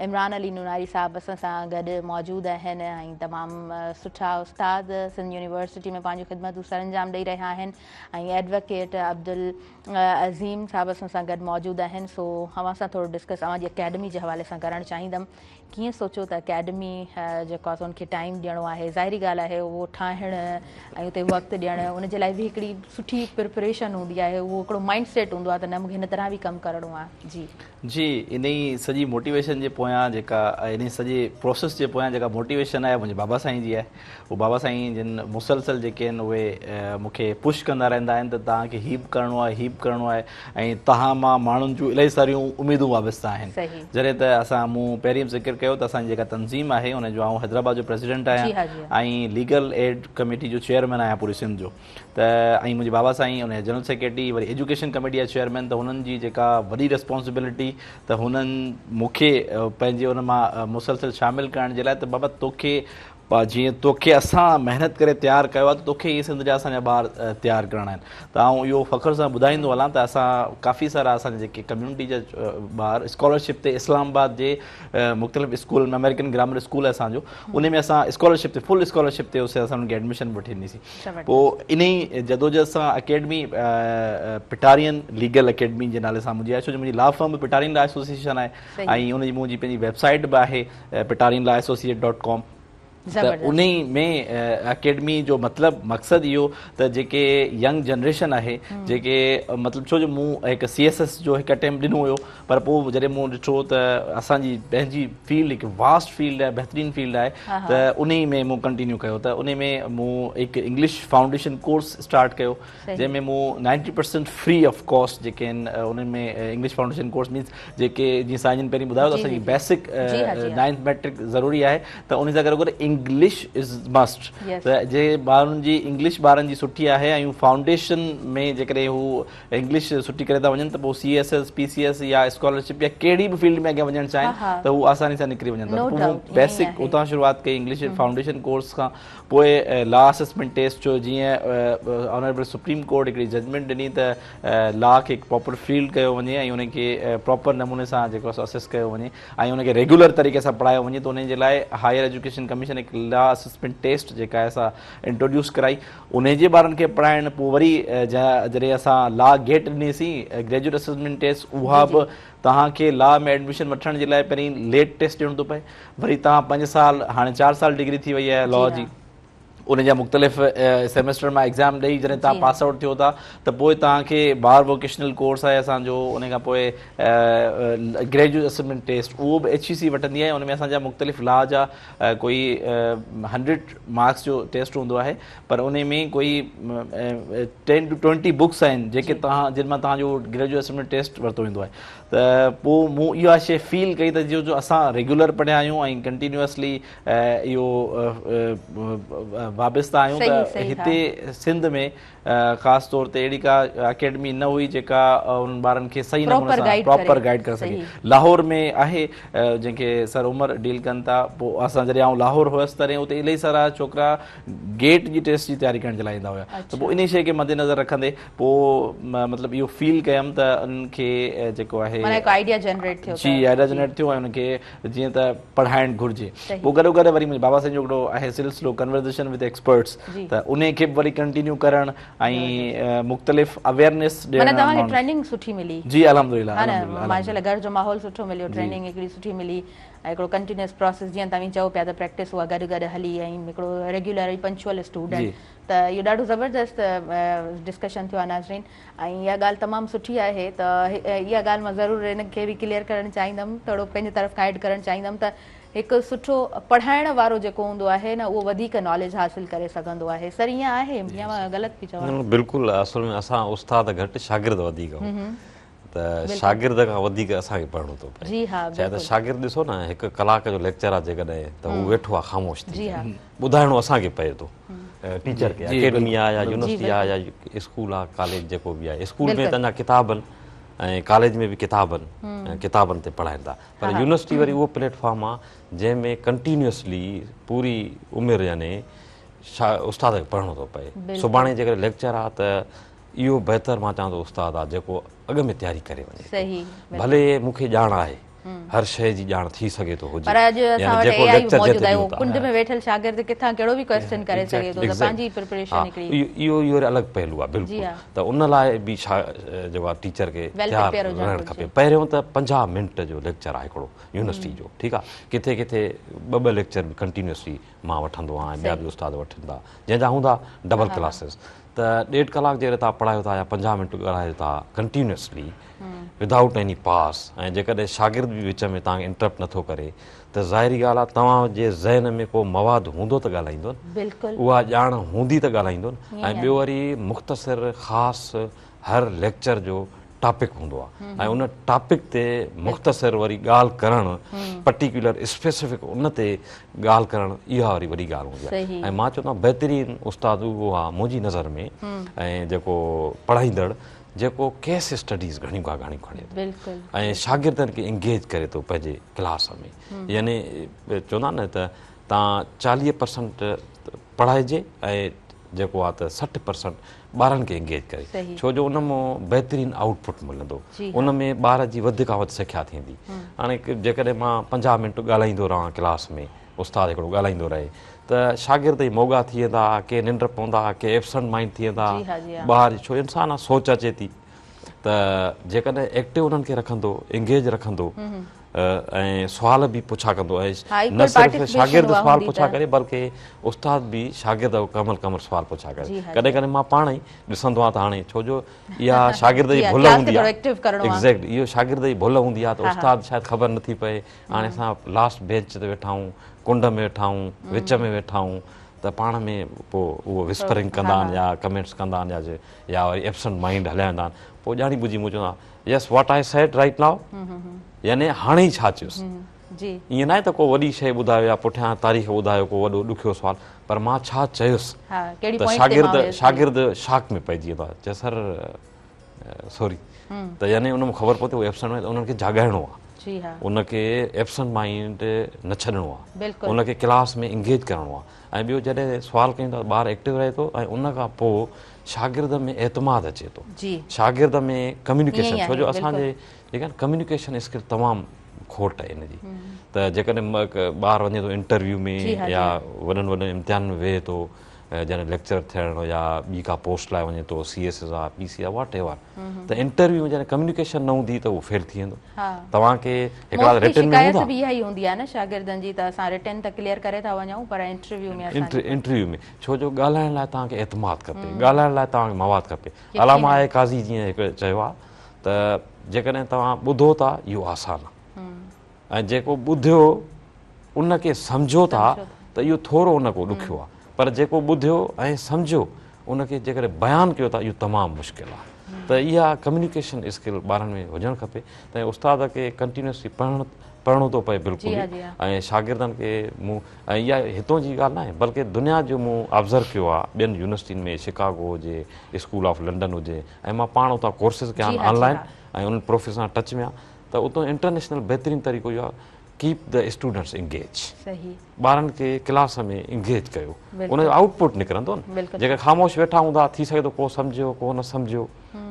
عمران علي نوناري صاحب اسان سان گڏ موجود آهن ۽ تمام سٺا استاد سنڌ يونيورسٽي ۾ پنهنجون خدمتون سرانجام ڏئي رهيا آهن ۽ ايڊووڪيٽ عبدالعظيم صاحب اسان سان گڏ موجود آهن سو اوهان سان ٿورو ڊسڪس اوهان جي اڪيڊمي جي حوالي سان ڪرڻ چاهيندم ڪيئن سوچيو ته اڪيڊمي جيڪو آهي سو ان کي ٽائيم ڏيڻو آهي ظاهري ڳالهه آهي اهو ٺاهڻ ۽ اتي وقت ڏيڻ ان جي لاء به هڪڙي سٺي پرپريشن هوندي آهي اهو هڪڙو مائنڊ سيٽ هوندو آهي ته نه مونکي هن طرح به ڪم ڪرڻو آهي جي جي انهي سڄي موٽيويشن جي پويان جيڪا انهي سڄي پروسيس جي پويان جيڪا موٽيويشن آهي منهنجي بابا سائين جي آهي هو بابا سائين جن مسلسل جيڪي آهن اهي مون کي پش ڪندا رهندا آهن ته توهان کي هي به ڪرڻو آهي هي به ڪرڻو آهي ۽ توهان مان ماڻهن جون الاهي ساريون اميدون وابسته آهن جڏهن ته اسان مون پهرين به ذڪر ڪيو ته اسان جي جيڪا تنظيم آهي ان جو آئون حيدرآباد جو پريزيڊنٽ آهيان ۽ ليگل ايڊ ڪميٽي جو چيئرمين آهيان پوري سنڌ جو ته ۽ منهنجي بابا سائين ان جا جنرل سيڪريٽري وري ايجوڪيشن ڪميٽي جا چيئرمين ته هنن جي جيڪا وڏي ريسپانسبلٽي ته هنن مون کي پنهنجي ان مان مسلسل شامل ڪرڻ جي لاء ته بابا توکي جيئن توکي اسان محنت ڪري تيار ڪيو آهي ته توکي ئي سنڌ جا اسان جا ٻار تيار ڪرڻا آهن ته آئون اهو فخر سان ٻڌائيندو هلان ته اسان ڪافي سارا اسان جا جيڪي ڪميونٽي جا ٻار اسڪالرشپ تي اسلام آباد جي مختلف اسڪول ۾ آمريڪن گرامر اسڪول آهي اسان جو ان ۾ اسان اسڪالرشپ تي فل اسڪالرشپ تي اسان انهن کي ايڊميشن وٺي ڏني سين پوء انهي جدوجهد سان اڪيڊمي پٽارين ليگل اڪيڊمي جي نالي سان منهنجي آهي ڇو جو منهنجي لا فرم به پٽارين لا ايسوسيئيشن آهي ۽ ان جي منهنجي پنهنجي ويب سائيٽ به آهي پٽارين لا ايسوسيئيٽ ڊاٽ ڪام ته انهي ۾ اڪيڊمي جو مطلب مقصد اهو ته جيڪي ينگ جنريشن آهي جيڪي مطلب ڇو جو مون هڪ سي ايس ايس جو هڪ اٽيمپٽ ڏنو هيو پر پوء جڏهن مون ڏٺو ته اسان جي پنهنجي فيلڊ هڪ واسٽ فيلڊ آهي بهترين فيلڊ آهي ته انهي ۾ مون ڪنٽينيو ڪيو ته انهي ۾ مون هڪ انگلش فائونڊيشن ڪورس اسٽارٽ ڪيو جنهن ۾ مون ninety percent free of cost جيڪي آهن انهن ۾ انگلش فائونڊيشن ڪورس مينس جيڪي جيئن سائين جن پهرين ٻڌايو ته اسان جي بيسڪ نائنٿ ميٽرڪ ضروري آهي ته ان سان گڏو گڏ انگلش از مسٽ ته جي ٻارن جي انگلش ٻارن جي سٺي آهي ۽ فائونڊيشن ۾ جيڪڏهن هو انگلش سٺي ڪري ٿا وڃن ته پوء C S S P C S يا اسڪالرشپ يا ڪهڙي به فيلڊ ۾ اڳيان وڃڻ چاهين ته هو آساني سان نڪري وڃن ٿا پوء مون بيسڪ اتان شروعات ڪئي انگلش فائونڊيشن ڪورس کان پوء لا اسسمينٽ ٽيسٽ جو جيئن آنريبل سپريم ڪورٽ هڪڙي ججمينٽ ڏني ته لا کي هڪ پراپر فيلڊ ڪيو وڃي ۽ ان کي پراپر نموني سان جيڪو سو اسيس ڪيو وڃي ۽ ان کي ريگيولر طريقي سان پڙهايو وڃي ته ان جي لاء هائر ايجوڪيشن ڪميشن هڪ لا اسسمينٽ ٽيسٽ جيڪا آهي سا انٽروڊيوس ڪرائي ان جي ٻارن کي پڙهائڻ پوء وري جڏهن اسان لا گيٽ ڏنيسين گريجوئيٽ اسسمينٽ ٽيسٽ اها به توهان کي لا ۾ ايڊميشن وٺڻ جي لاء پهرين ليٽ ٽيسٽ ڏيڻو ٿو پئي وري توهان پنج سال هاڻي 4 سال ڊگري ٿي وئي آهي لا جي ان جا مختلف سيمسٽر مان ايگزام ڏئي جڏهن توهان پاس آئوٽ ٿيو ٿا ته پوء توهان کي بار ووڪيشنل ڪورس آهي اسان جو ان کان پوء گريجوئيٽ اسسمينٽ ٽيسٽ اهو به ايڇ اي سي وٺندي آهي ان ۾ اسان جا مختلف لا جا ڪوئي 100 مارڪس جو ٽيسٽ هوندو آهي پر ان ۾ ڪوئي 10 ٽو 20 بڪس آهن جيڪي توهان جن مان توهان جو گريجوئيٽ اسسمينٽ ٽيسٽ ورتو ويندو آهي ته پوء مون اها شيء فيل ڪئي ته جو اسان ريگيولر پڙهيا آهيون ۽ ڪنٽينيوسلي اهو وابسته آهيون ته هتي سنڌ ۾ خاص طور تي اهڙي ڪا اڪيڊمي نه هئي جيڪا انهن ٻارن کي صحيح نموني سان پراپر گائيڊ ڪري سگهي. لاهور ۾ آهي جنهن کي سر عمر ڊيل ڪن ٿا. پوء اسان جڏهن آئون لاهور هيس تڏهن اتي الاهي سارا ڇوڪرا گيٽ جي ٽيسٽ جي تياري ڪرڻ جي لاء ايندا هيا ته پوء انهي شيء کي مدنظر رکندي پوء مطلب اهو فيل ڪيم ته انهن کي جيڪو آهي معنيٰ هڪ آئيڊيا جنريٽ ٿيو جي آئيڊيا جنريٽ ٿيو ۽ انهن کي جيئن ته پڙهائڻ گهرجي پوء گڏو گڏ وري منهنجي بابا سائين جو هڪڙو آهي سلسلو ڪنورزيشن وٿ ود ايڪسپرٽس ته انهي کي به وري ڪنٽينيو ڪرڻ ۽ مختلف اويئرنيس ڏيڻ. معنيٰ توهان کي ٽريننگ سٺي ملي. جي الحمدلله الحمدلله. ماشاءالله گهر جو ماحول سٺو مليو ٽريننگ هڪڙي سٺي ملي ۽ هڪڙو ڪنٽينيوس پراسيس جيئن توهين چئو پيا ته پريڪٽس اها گڏ گڏ هلي ۽ هڪڙو ريگيولر ۽ پنچوئل اسٽوڊنٽ ته اهو ڏاڍو زبردست ڊسڪشن ٿيو آهي ناظرين ۽ اها ڳالهه تمام سٺي آهي ته اها ڳالهه مان ضرور هن کي به ڪليئر ڪرڻ چاهيندم ٿورو پنهنجي طرف کان ايڊ ڪرڻ چاهيندم ته هڪ سٺو پڙهائڻ وارو جيڪو هوندو آهي نه اهو وڌيڪ ناليج حاصل ڪري سگهندو آهي سر ائين آهي يا مان غلط پئي چوان. نه بلڪل اصل ۾ اسان استاد گهٽ شاگرد وڌيڪ آهيون ته شاگرد کان وڌيڪ اسان کي پڙهڻو ٿو پئي جي ها ڇا ته شاگرد ڏسو نه هڪ ڪلاڪ جو ليڪچر آهي جيڪڏهن ته هو ويٺو آهي خاموش ٿي ٻڌائڻو اسان کي پئي ٿو ٽيچر کي اڪيڊمي آهي يا يونيورسٽي آهي يا اسڪول آهي ڪاليج جيڪو به آهي اسڪول ۾ ته اڃا ڪتابن ۽ ڪاليج ۾ به ڪتابن ڪتابن تي پڙهائين ٿا پر يونيورسٽي وري اهو پليٽ فارم آ جنهن ۾ ڪنٽينيوسلي پوري عمر يعني استاد کي پڙهڻو ٿو پئي. سڀاڻي جيڪڏهن ليڪچر آ ته اهو بهتر مان چوان ٿو استاد آ جيڪو اڳ ۾ تياري ڪري وڃي ٿو. ڀلي مون کي ڄاڻ آهي هر شيء جي ڄاڻ ٿي سگهي ٿو هجي پر اڄ اسان وٽ اي آئي موجود آهي اهو ڪنڊ ۾ ويٺل شاگرد ڪٿان ڪهڙو به ڪويسچن ڪري سگهي ٿو ته پنهنجي پريپريشن هڪڙي اهو اهو وري الڳ پهلو آ بلڪل ته ان لاء به جيڪو آ ٽيچر کي تيار رهڻ کپي. پهريون ته 50 منٽ جو ليڪچر آ هڪڙو يونيورسٽي جو ٺيڪ آ ڪٿي ڪٿي ٻه ٻه ليڪچر به ڪنٽينيوسلي مان وٺندو آهيان ۽ ٻيا به استاد وٺن ٿا جنهن جا هوندا ڊبل ڪلاسز ته ڏيڍ ڪلاڪ جيڪڏهن توهان پڙهايو ٿا يا 50 منٽ ڳالهايو ٿا ڪنٽينيوسلي ودائوٽ ايني پاز ۽ جيڪڏهن شاگرد به وچ ۾ توهان کي انٽرپٽ نٿو ڪري ته ظاهري ڳالهه آهي توهان جي ذهن ۾ ڪو مواد هوندو ته ڳالهائيندو نه، اها ڄاڻ هوندي ته ڳالهائيندو نه ۽ ٻيو وري مختصر خاص هر ليڪچر جو ٽاپڪ هوندو آهي ۽ ان ٽاپڪ تي مختصر وري ڳالهه ڪرڻ پرٽيڪيولر اسپيسفڪ ان تي ڳالهه ڪرڻ اها وري وڏي ڳالهه هوندي آهي ۽ مان چوندو آهيان بهترين استاد اهو آهي منهنجي نظر ۾ ۽ جيڪو پڙهائيندڙ جيڪو ڪيس اسٽڊيز گهڻيون کان گهڻيون کڻي ٿو ۽ شاگردن کي انگيج ڪري ٿو پنهنجي ڪلاس ۾ يعني چوندا آهن نه ته تان 40% پڙهائجي ۽ جيڪو آ ته 60% ٻارن کي انگيج ڪري ڇو جو ان مان بهترين آئوٽ پٽ ملندو ان ۾ ٻار جي وڌ کان وڌ سکيا ٿيندي هاڻي جيڪڏهن مان 50 منٽ ڳالهائيندو رهان ڪلاس ۾ استاد هڪڙو ڳالهائيندو رهي ته شاگرد ئي موڳا ٿي ويندا، ڪي ننڊ پوندا، ڪي ايبسنٽ مائنڊ ٿي ويندا، ٻاهر ڇو انسان آ سوچ اچي ٿي ته جيڪڏهن ايڪٽو انهن کي رکندو، انگيج رکندو ۽ سوال به پڇا ڪندو ۽ نه صرف شاگرد سوال پڇا ڪري بلڪه استاد به شاگرد کان ڪنهن مهل ڪنهن مهل سوال پڇا ڪري. ڪڏهن ڪڏهن مان پاڻ ئي ڏسندو آهيان ته هاڻي ڇو جو اها شاگرد جي ڀل هوندي آهي ايگزيڪٽ اهو شاگرد جي ڀل هوندي آهي ته استاد شايد خبر نٿي پئي هاڻي اسان لاسٽ بينچ تي ويٺا آهيون، ڪنڊ ۾ ويٺا آهيون، وچ ۾ ويٺا آهيون ته پاڻ ۾ پوء اهو وسپرنگ ڪندا آهن يا ڪمينٽس ڪندا آهن يا يا وري ايبسنٽ مائنڊ هليا ويندا آهن پوء ڄاڻي ٻجهي مون چوندو آهيان yes what I said right now يعني هاڻي ئي ڇا چيس ائين ناهي ته ڪو وڏي شيء ٻڌايو يا پٺيان تاريخ ٻڌايو ڪو وڏو ڏکيو سوال پر مان ڇا چيس ته شاگرد شاگرد شاڪ ۾ پئجي ويندو آهي چي سر سوري ته يعني ان مان خبر پوي ٿي هو ايبسنٽ مائنڊ انهن کي جاڳائڻو آهي جي ها ان کي ايبسنٽ مائنڊ نه ڇڏڻو آهي بلڪل ان کي ڪلاس ۾ انگيج ڪرڻو آهي ۽ ٻيو جڏهن سوال ڪيون ٿا ٻار ايڪٽو رهي ٿو ۽ ان کان پوء شاگرد ۾ اعتماد اچي ٿو جي شاگرد ۾ ڪميونيڪيشن ائين ڇو جو آهي اسان بلڪل جي جيڪا ڪميونيڪيشن اسڪل تمام کوٽ آهي ان جي ته جيڪڏهن ٻار وڃي ٿو انٽرويو ۾ جي ها جي يا ها وڏن وڏن امتحانن ۾ ويهي ٿو جڏهن ليڪچرر ٿيڻ يا ٻي ڪا پوسٽ لاء وڃي ٿو سي ايس ايس آ پي سي آ واٽ ايور ته انٽرويو ۾ جڏهن ڪميونيڪيشن نه هوندي ته هو فيل ٿي ويندو توهان کي هڪڙا رٽن ۾ هوندا به اها ئي هوندي آهي نه شاگردن جي ته اسان رٽن ته ڪليئر ڪري ٿا وڃون پر انٽرويو ۾ اسان انٽرويو ۾ ڇو جو ڳالهائڻ لاء توهان کي اعتماد کپي ڳالهائڻ لاء توهان کي مواد کپي علامه آء قاضي جيئن هڪ چيو آ ته جيڪڏهن توهان ٻڌو ٿا اهو آسان آ ۽ جيڪو ٻڌيو ان کي سمجهو ٿا ته اهو ٿورو ان کان ڏکيو آهي پر جيڪو ٻڌيو ۽ سمجهيو ان کي جيڪڏهن بيان ڪيو ٿا اهو تمام مشڪل آهي ته اها ڪميونيڪيشن اسڪل ٻارن ۾ هجڻ کپي ته استاد کي ڪنٽينيوسلي پڙهڻ پڙهڻو ٿو پئي بلڪل ئي ۽ شاگردن کي مون ۽ اها هتون جي ڳالهه ناهي بلڪه دنيا جو مون آبزرو ڪيو آهي ٻين يونيورسٽين ۾ شڪاگو هجي اسڪول آف لنڊن هجي ۽ مان پاڻ اتان ڪورسز ڪيا آهن آن لائن ۽ انهن پروفيسر سان ٽچ ۾ آهيان ته اتو انٽرنيشنل بهترين طريقو اهو آهي ڪيپ the students engage ٻارن کي ڪلاس ۾ انگيج ڪيو ان جو آئوٽ پٽ نڪرندو نه جيڪي خاموش ويٺا هوندا ٿي سگهي ٿو ڪو سمجهيو ڪو نه سمجهيو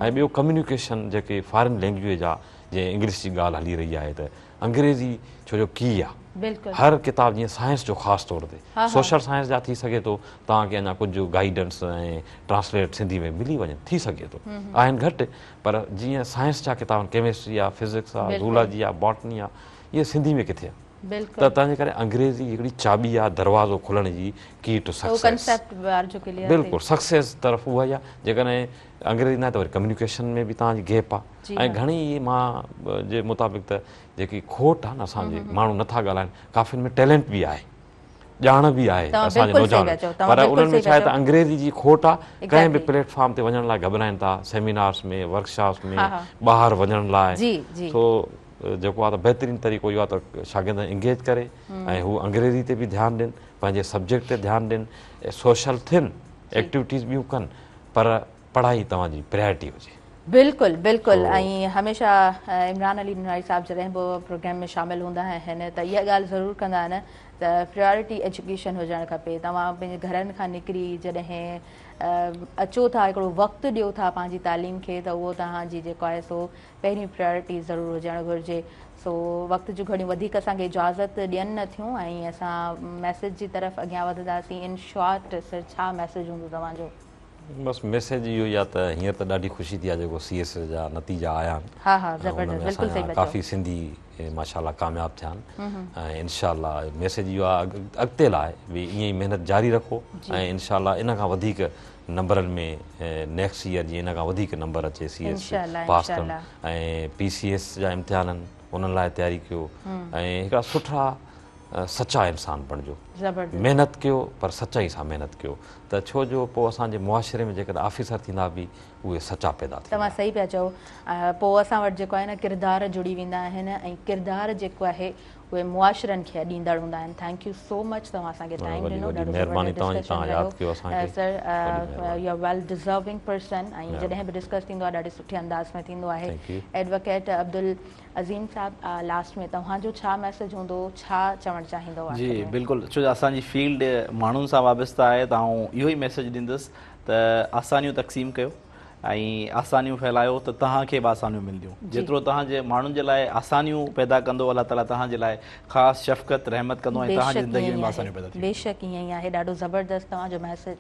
۽ ٻيو ڪميونيڪيشن جيڪي فارن لينگويج آهي جيئن انگلش جي ڳالهه هلي رهي آهي ته انگريزي ڇو جو ڪي آهي. بلڪل. هر ڪتاب جيئن سائنس جو خاص طور تي سوشل سائنس جا ٿي سگهي ٿو توهان کي اڃا ڪجهه گائيڊنس ۽ ٽرانسليٽ سنڌي ۾ ملي وڃن ٿي سگهي ٿو آهن گهٽ پر جيئن سائنس جا ڪتاب آهن ڪيمسٽري آ فزڪس آ زولاجي آ باٽني آ اهي سنڌي ۾ ڪٿي آهن ته تنهن جي ڪري انگريزي هڪڙي چاٻي آ دروازو کولڻ جي ڪي ٽو سڪسيس بلڪل سڪسيس طرف اها ئي آ جيڪڏهن انگريزي ناهي ته وري ڪميونيڪيشن ۾ به توهان جي گيپ آ ۽ گهڻي ئي مان جي مطابق ته جيڪي کوٽ آ نه اسان جي ماڻهو نٿا ڳالهائن ڪافين ۾ ٽيلنٽ به آهي ڄاڻ به آهي اسان جي نوجوانن پر انهن ۾ ڇا آهي ته انگريزي جي کوٽ آ ڪنهن به پليٽ فارم تي وڃڻ لاء گهٻرائن ٿا سيمينارس ۾ ورڪشاپس ۾ ٻاهر وڃڻ لاء سو جيڪو آ ته بهترين طريقو اهو آ ته شاگردن انگيج ڪري ۽ هو انگريزي تي به ڌيان ڏين پنهنجي سبجيڪٽ تي ڌيان ڏين سوشل ٿين ايڪٽيوٽيز ٻيون ڪن پر پڙهائي توهان جي پريارٽي هجي. بلڪل بلڪل ۽ هميشه عمران علي نوناري صاحب جڏهن به پروگرام ۾ شامل هوندا آهن ته اها ڳالهه ضرور ڪندا آهن ته پريارٽي ايجوڪيشن هجڻ کپي توهان پنهنجي گهرن کان نڪري جڏهن اچو ٿا هڪڙو وقت ڏيو ٿا پنهنجي تعليم کي ته اهو توهان جي جيڪو آهي سو پهرين پريارٽي ضرور هجڻ گهرجي سو وقت جون گهڙيون وڌيڪ اسان کي اجازت ڏين نه ٿيون ۽ اسان ميسيج جي طرف اڳيان وڌنداسين ان شارٽ سر ڇا ميسيج هوندو توهان جو؟ بس ميسيج اهو ئي آهي ته هينئر ته ڏاڍي خوشي ٿي آهي جيڪو سي ايس ايس جا نتيجا آيا آهن ها ها زبردست بلڪل صحيح پيا چئو ڪافي سنڌي ماشاء الله ڪامياب ٿيا آهن ۽ انشاء الله ميسيج اهو آهي اڳتي لاء به ائين ئي محنت جاري رکو ۽ انشاء الله ان کان وڌيڪ نمبرن ۾ نيڪسٽ ايئر جيئن ان کان وڌيڪ نمبر اچي سي ايس پاس ڪن ۽ پي سي ايس جا امتحان آهن انهن لاء تياري ڪيو ۽ هڪڙا سٺا سچا انسان بڻجو محنت ڪيو پر سچائي سان محنت ڪيو ته ڇو جو پوء اسان جي معاشري ۾ جيڪڏهن آفيسر ٿيندا به اهي سچا پيدا ٿيندا. توهان صحيح پيا چئو پوء اسان وٽ جيڪو آهي نه ڪردار جڙي ويندا آهن ۽ ڪردار جيڪو آهي اهي معاشرن کي اڏيندڙ هوندا آهن thank you سو مچ توهان اسان کي ٽائيم ڏنو ڏاڍو زبردست ڊسڪشن رهيو sir you are well deserving person ۽ جڏهن به ڊسڪس ٿيندو آهي ڏاڍي سٺي انداز ۾ ٿيندو آهي ايڊووڪيٽ عبدال عظيم صاحب لاسٽ ۾ توهان جو ڇا ميسيج هوندو ڇا چوڻ چاهيندو آخر جي ۾. بلڪل ڇو جو اسان جي فيلڊ ماڻهن سان وابسته آهي ته آئون اهو ئي ميسيج ڏيندس ته آسانيون تقسيم ڪيو ۽ آسانيون ڦهلايو ته توهان کي به آسانيون ملنديون جيترو توهان جي ماڻهن جي لاء آسانيون پيدا ڪندو الله تعالي توهان جي لاء خاص شفقت رحمت ڪندو ۽ توهان جي بيشڪ زندگي ائين ۾ ئي به آهي آسانيون پيدا ٿي وينديون. بيشڪ ائين ئي آهي ڏاڍو زبردست توهان جو ميسيج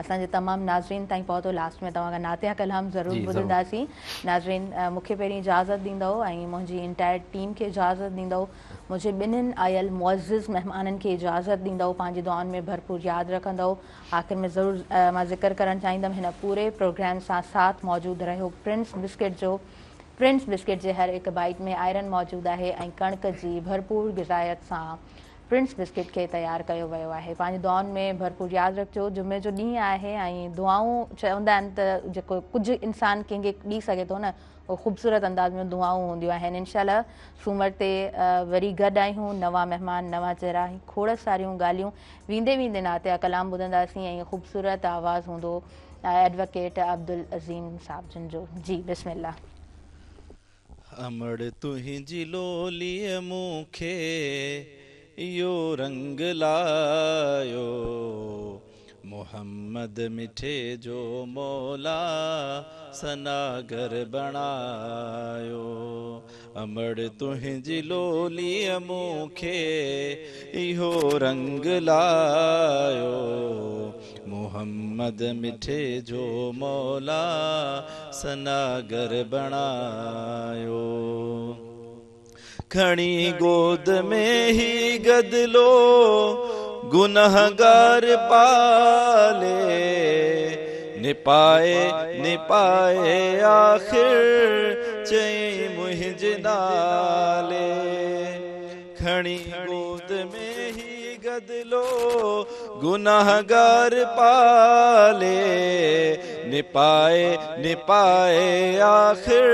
اسان جي تمام ناظرين تائين پهتو لاسٽ ۾ توهان کان نعتيه ڪلام ضرور ٻڌنداسين ناظرين مون کي پهرين اجازت ڏيندؤ ۽ منهنجي انٽائر ٽيم کي اجازت ڏيندؤ منهنجي ٻنهين آيل معزز مهمانن کي اجازت ڏيندؤ پنهنجي دعائن ۾ ڀرپور ياد رکندؤ آخر ۾ ضرور مان ذڪر ڪرڻ چاهيندم هن پوري پروگرام سان ساٿ موجود رهيو پرنس بسڪيٽ جو پرنس بسڪيٽ جي هر هڪ بائيٽ ۾ آئرن موجود آهي ۽ ڪڻڪ جي ڀرپور غذائيت سان پرنس بسڪٽ کي تيار ڪيو ويو آهي. پنهنجي دعائن ۾ ڀرپور ياد رکجو. جمعي جو ڏينهن آهي ۽ دعائون چوندا آهن ته جيڪو ڪجهه انسان ڪنهن کي ڏئي سگهي ٿو نه اهو خوبصورت انداز ۾ دعائون هونديون آهن. انشاء الله سومر تي وري گڏ آهيون نوان مهمان نوان چهرا ۽ کوڙ ساريون ڳالهيون ويندي ويندي نعتيه ڪلام ٻڌنداسين ۽ خوبصورت آواز هوندو ايڊووڪيٽ عبدالعظيم صاحب جن جو جي بسم الله. امڙ تنهنجي لوليء مون کي اهو رنگ لايو محمد مٺي جو مولا ثناگر بڻايو امڙ تنهنجي لوليء مون کي اهو رنگ لايو محمد مٺي جو مولا ثناگر بڻايو. کڻي گود ۾ هي گدلو گنهگار پالي نپائي نپائي آخر چيائين منهنجي نالي. کڻي گود ۾ هي گدلو گنهگار پالي نپائي نپائي آخر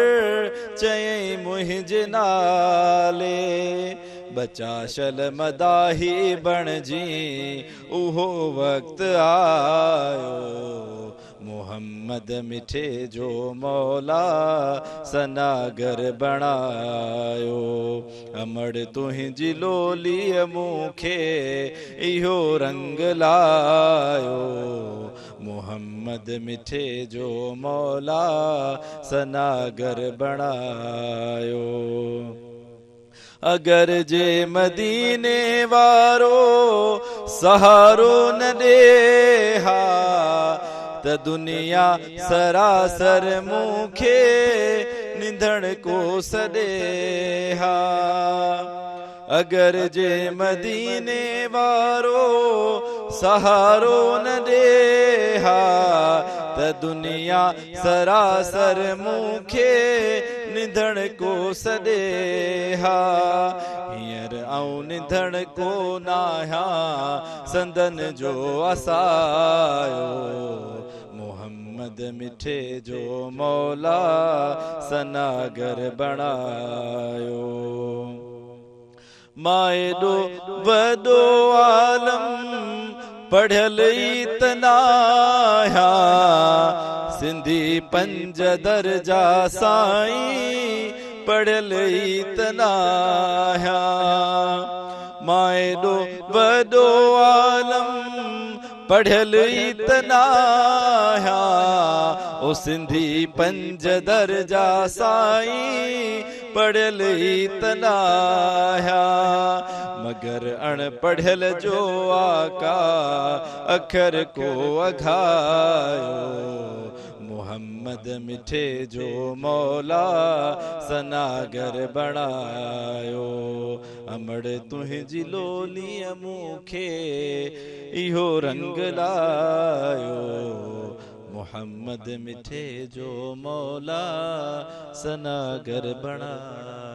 چيائين منهنجي نالي ٻچا شل مداحي بڻجين اهو وقت آيو محمد مٺي جو مولا ثناگر بڻايو امڙ تنهنجي لوليء مون کي اهو رنگ لايو محمد مٺي جو مولا ثناگر بڻايو. اگر جي مديني وارو سهارو نه ڏي ها، ته دنيا سراسر مون کي نڌڻ ڪو سڏي ها. اگر جي مديني وارو سهارو نه ڏي ها، ته دنيا سراسر مون کي نڌڻ ڪو سڏي ها. هينئر آئون نڌڻ ڪو ناهيان، سندن جو آسايو، محمد مٺي جو مولا سناگر بڻايو. مان ايڏو وڏو عالم پڙهيل ئي ته ناهيان، سنڌي 5 درجا سائين پڙهيل ئي ته ناهيان. مان ايڏو وڏو عالم پڙهيل ئي ته ناهيان، او سنڌي 5 درجا سائين پڙهيل ئي ته ناهيان، مگر اڻ پڙهيل جو آقا اکر ڪو اگهايو، محمد مٺي جو مولا سناگر بڻايو. امڙ تنهنجي لوليءَ مون کي اهو رنگ لايو، محمد مٺي جو مولا سناگر بڻايو.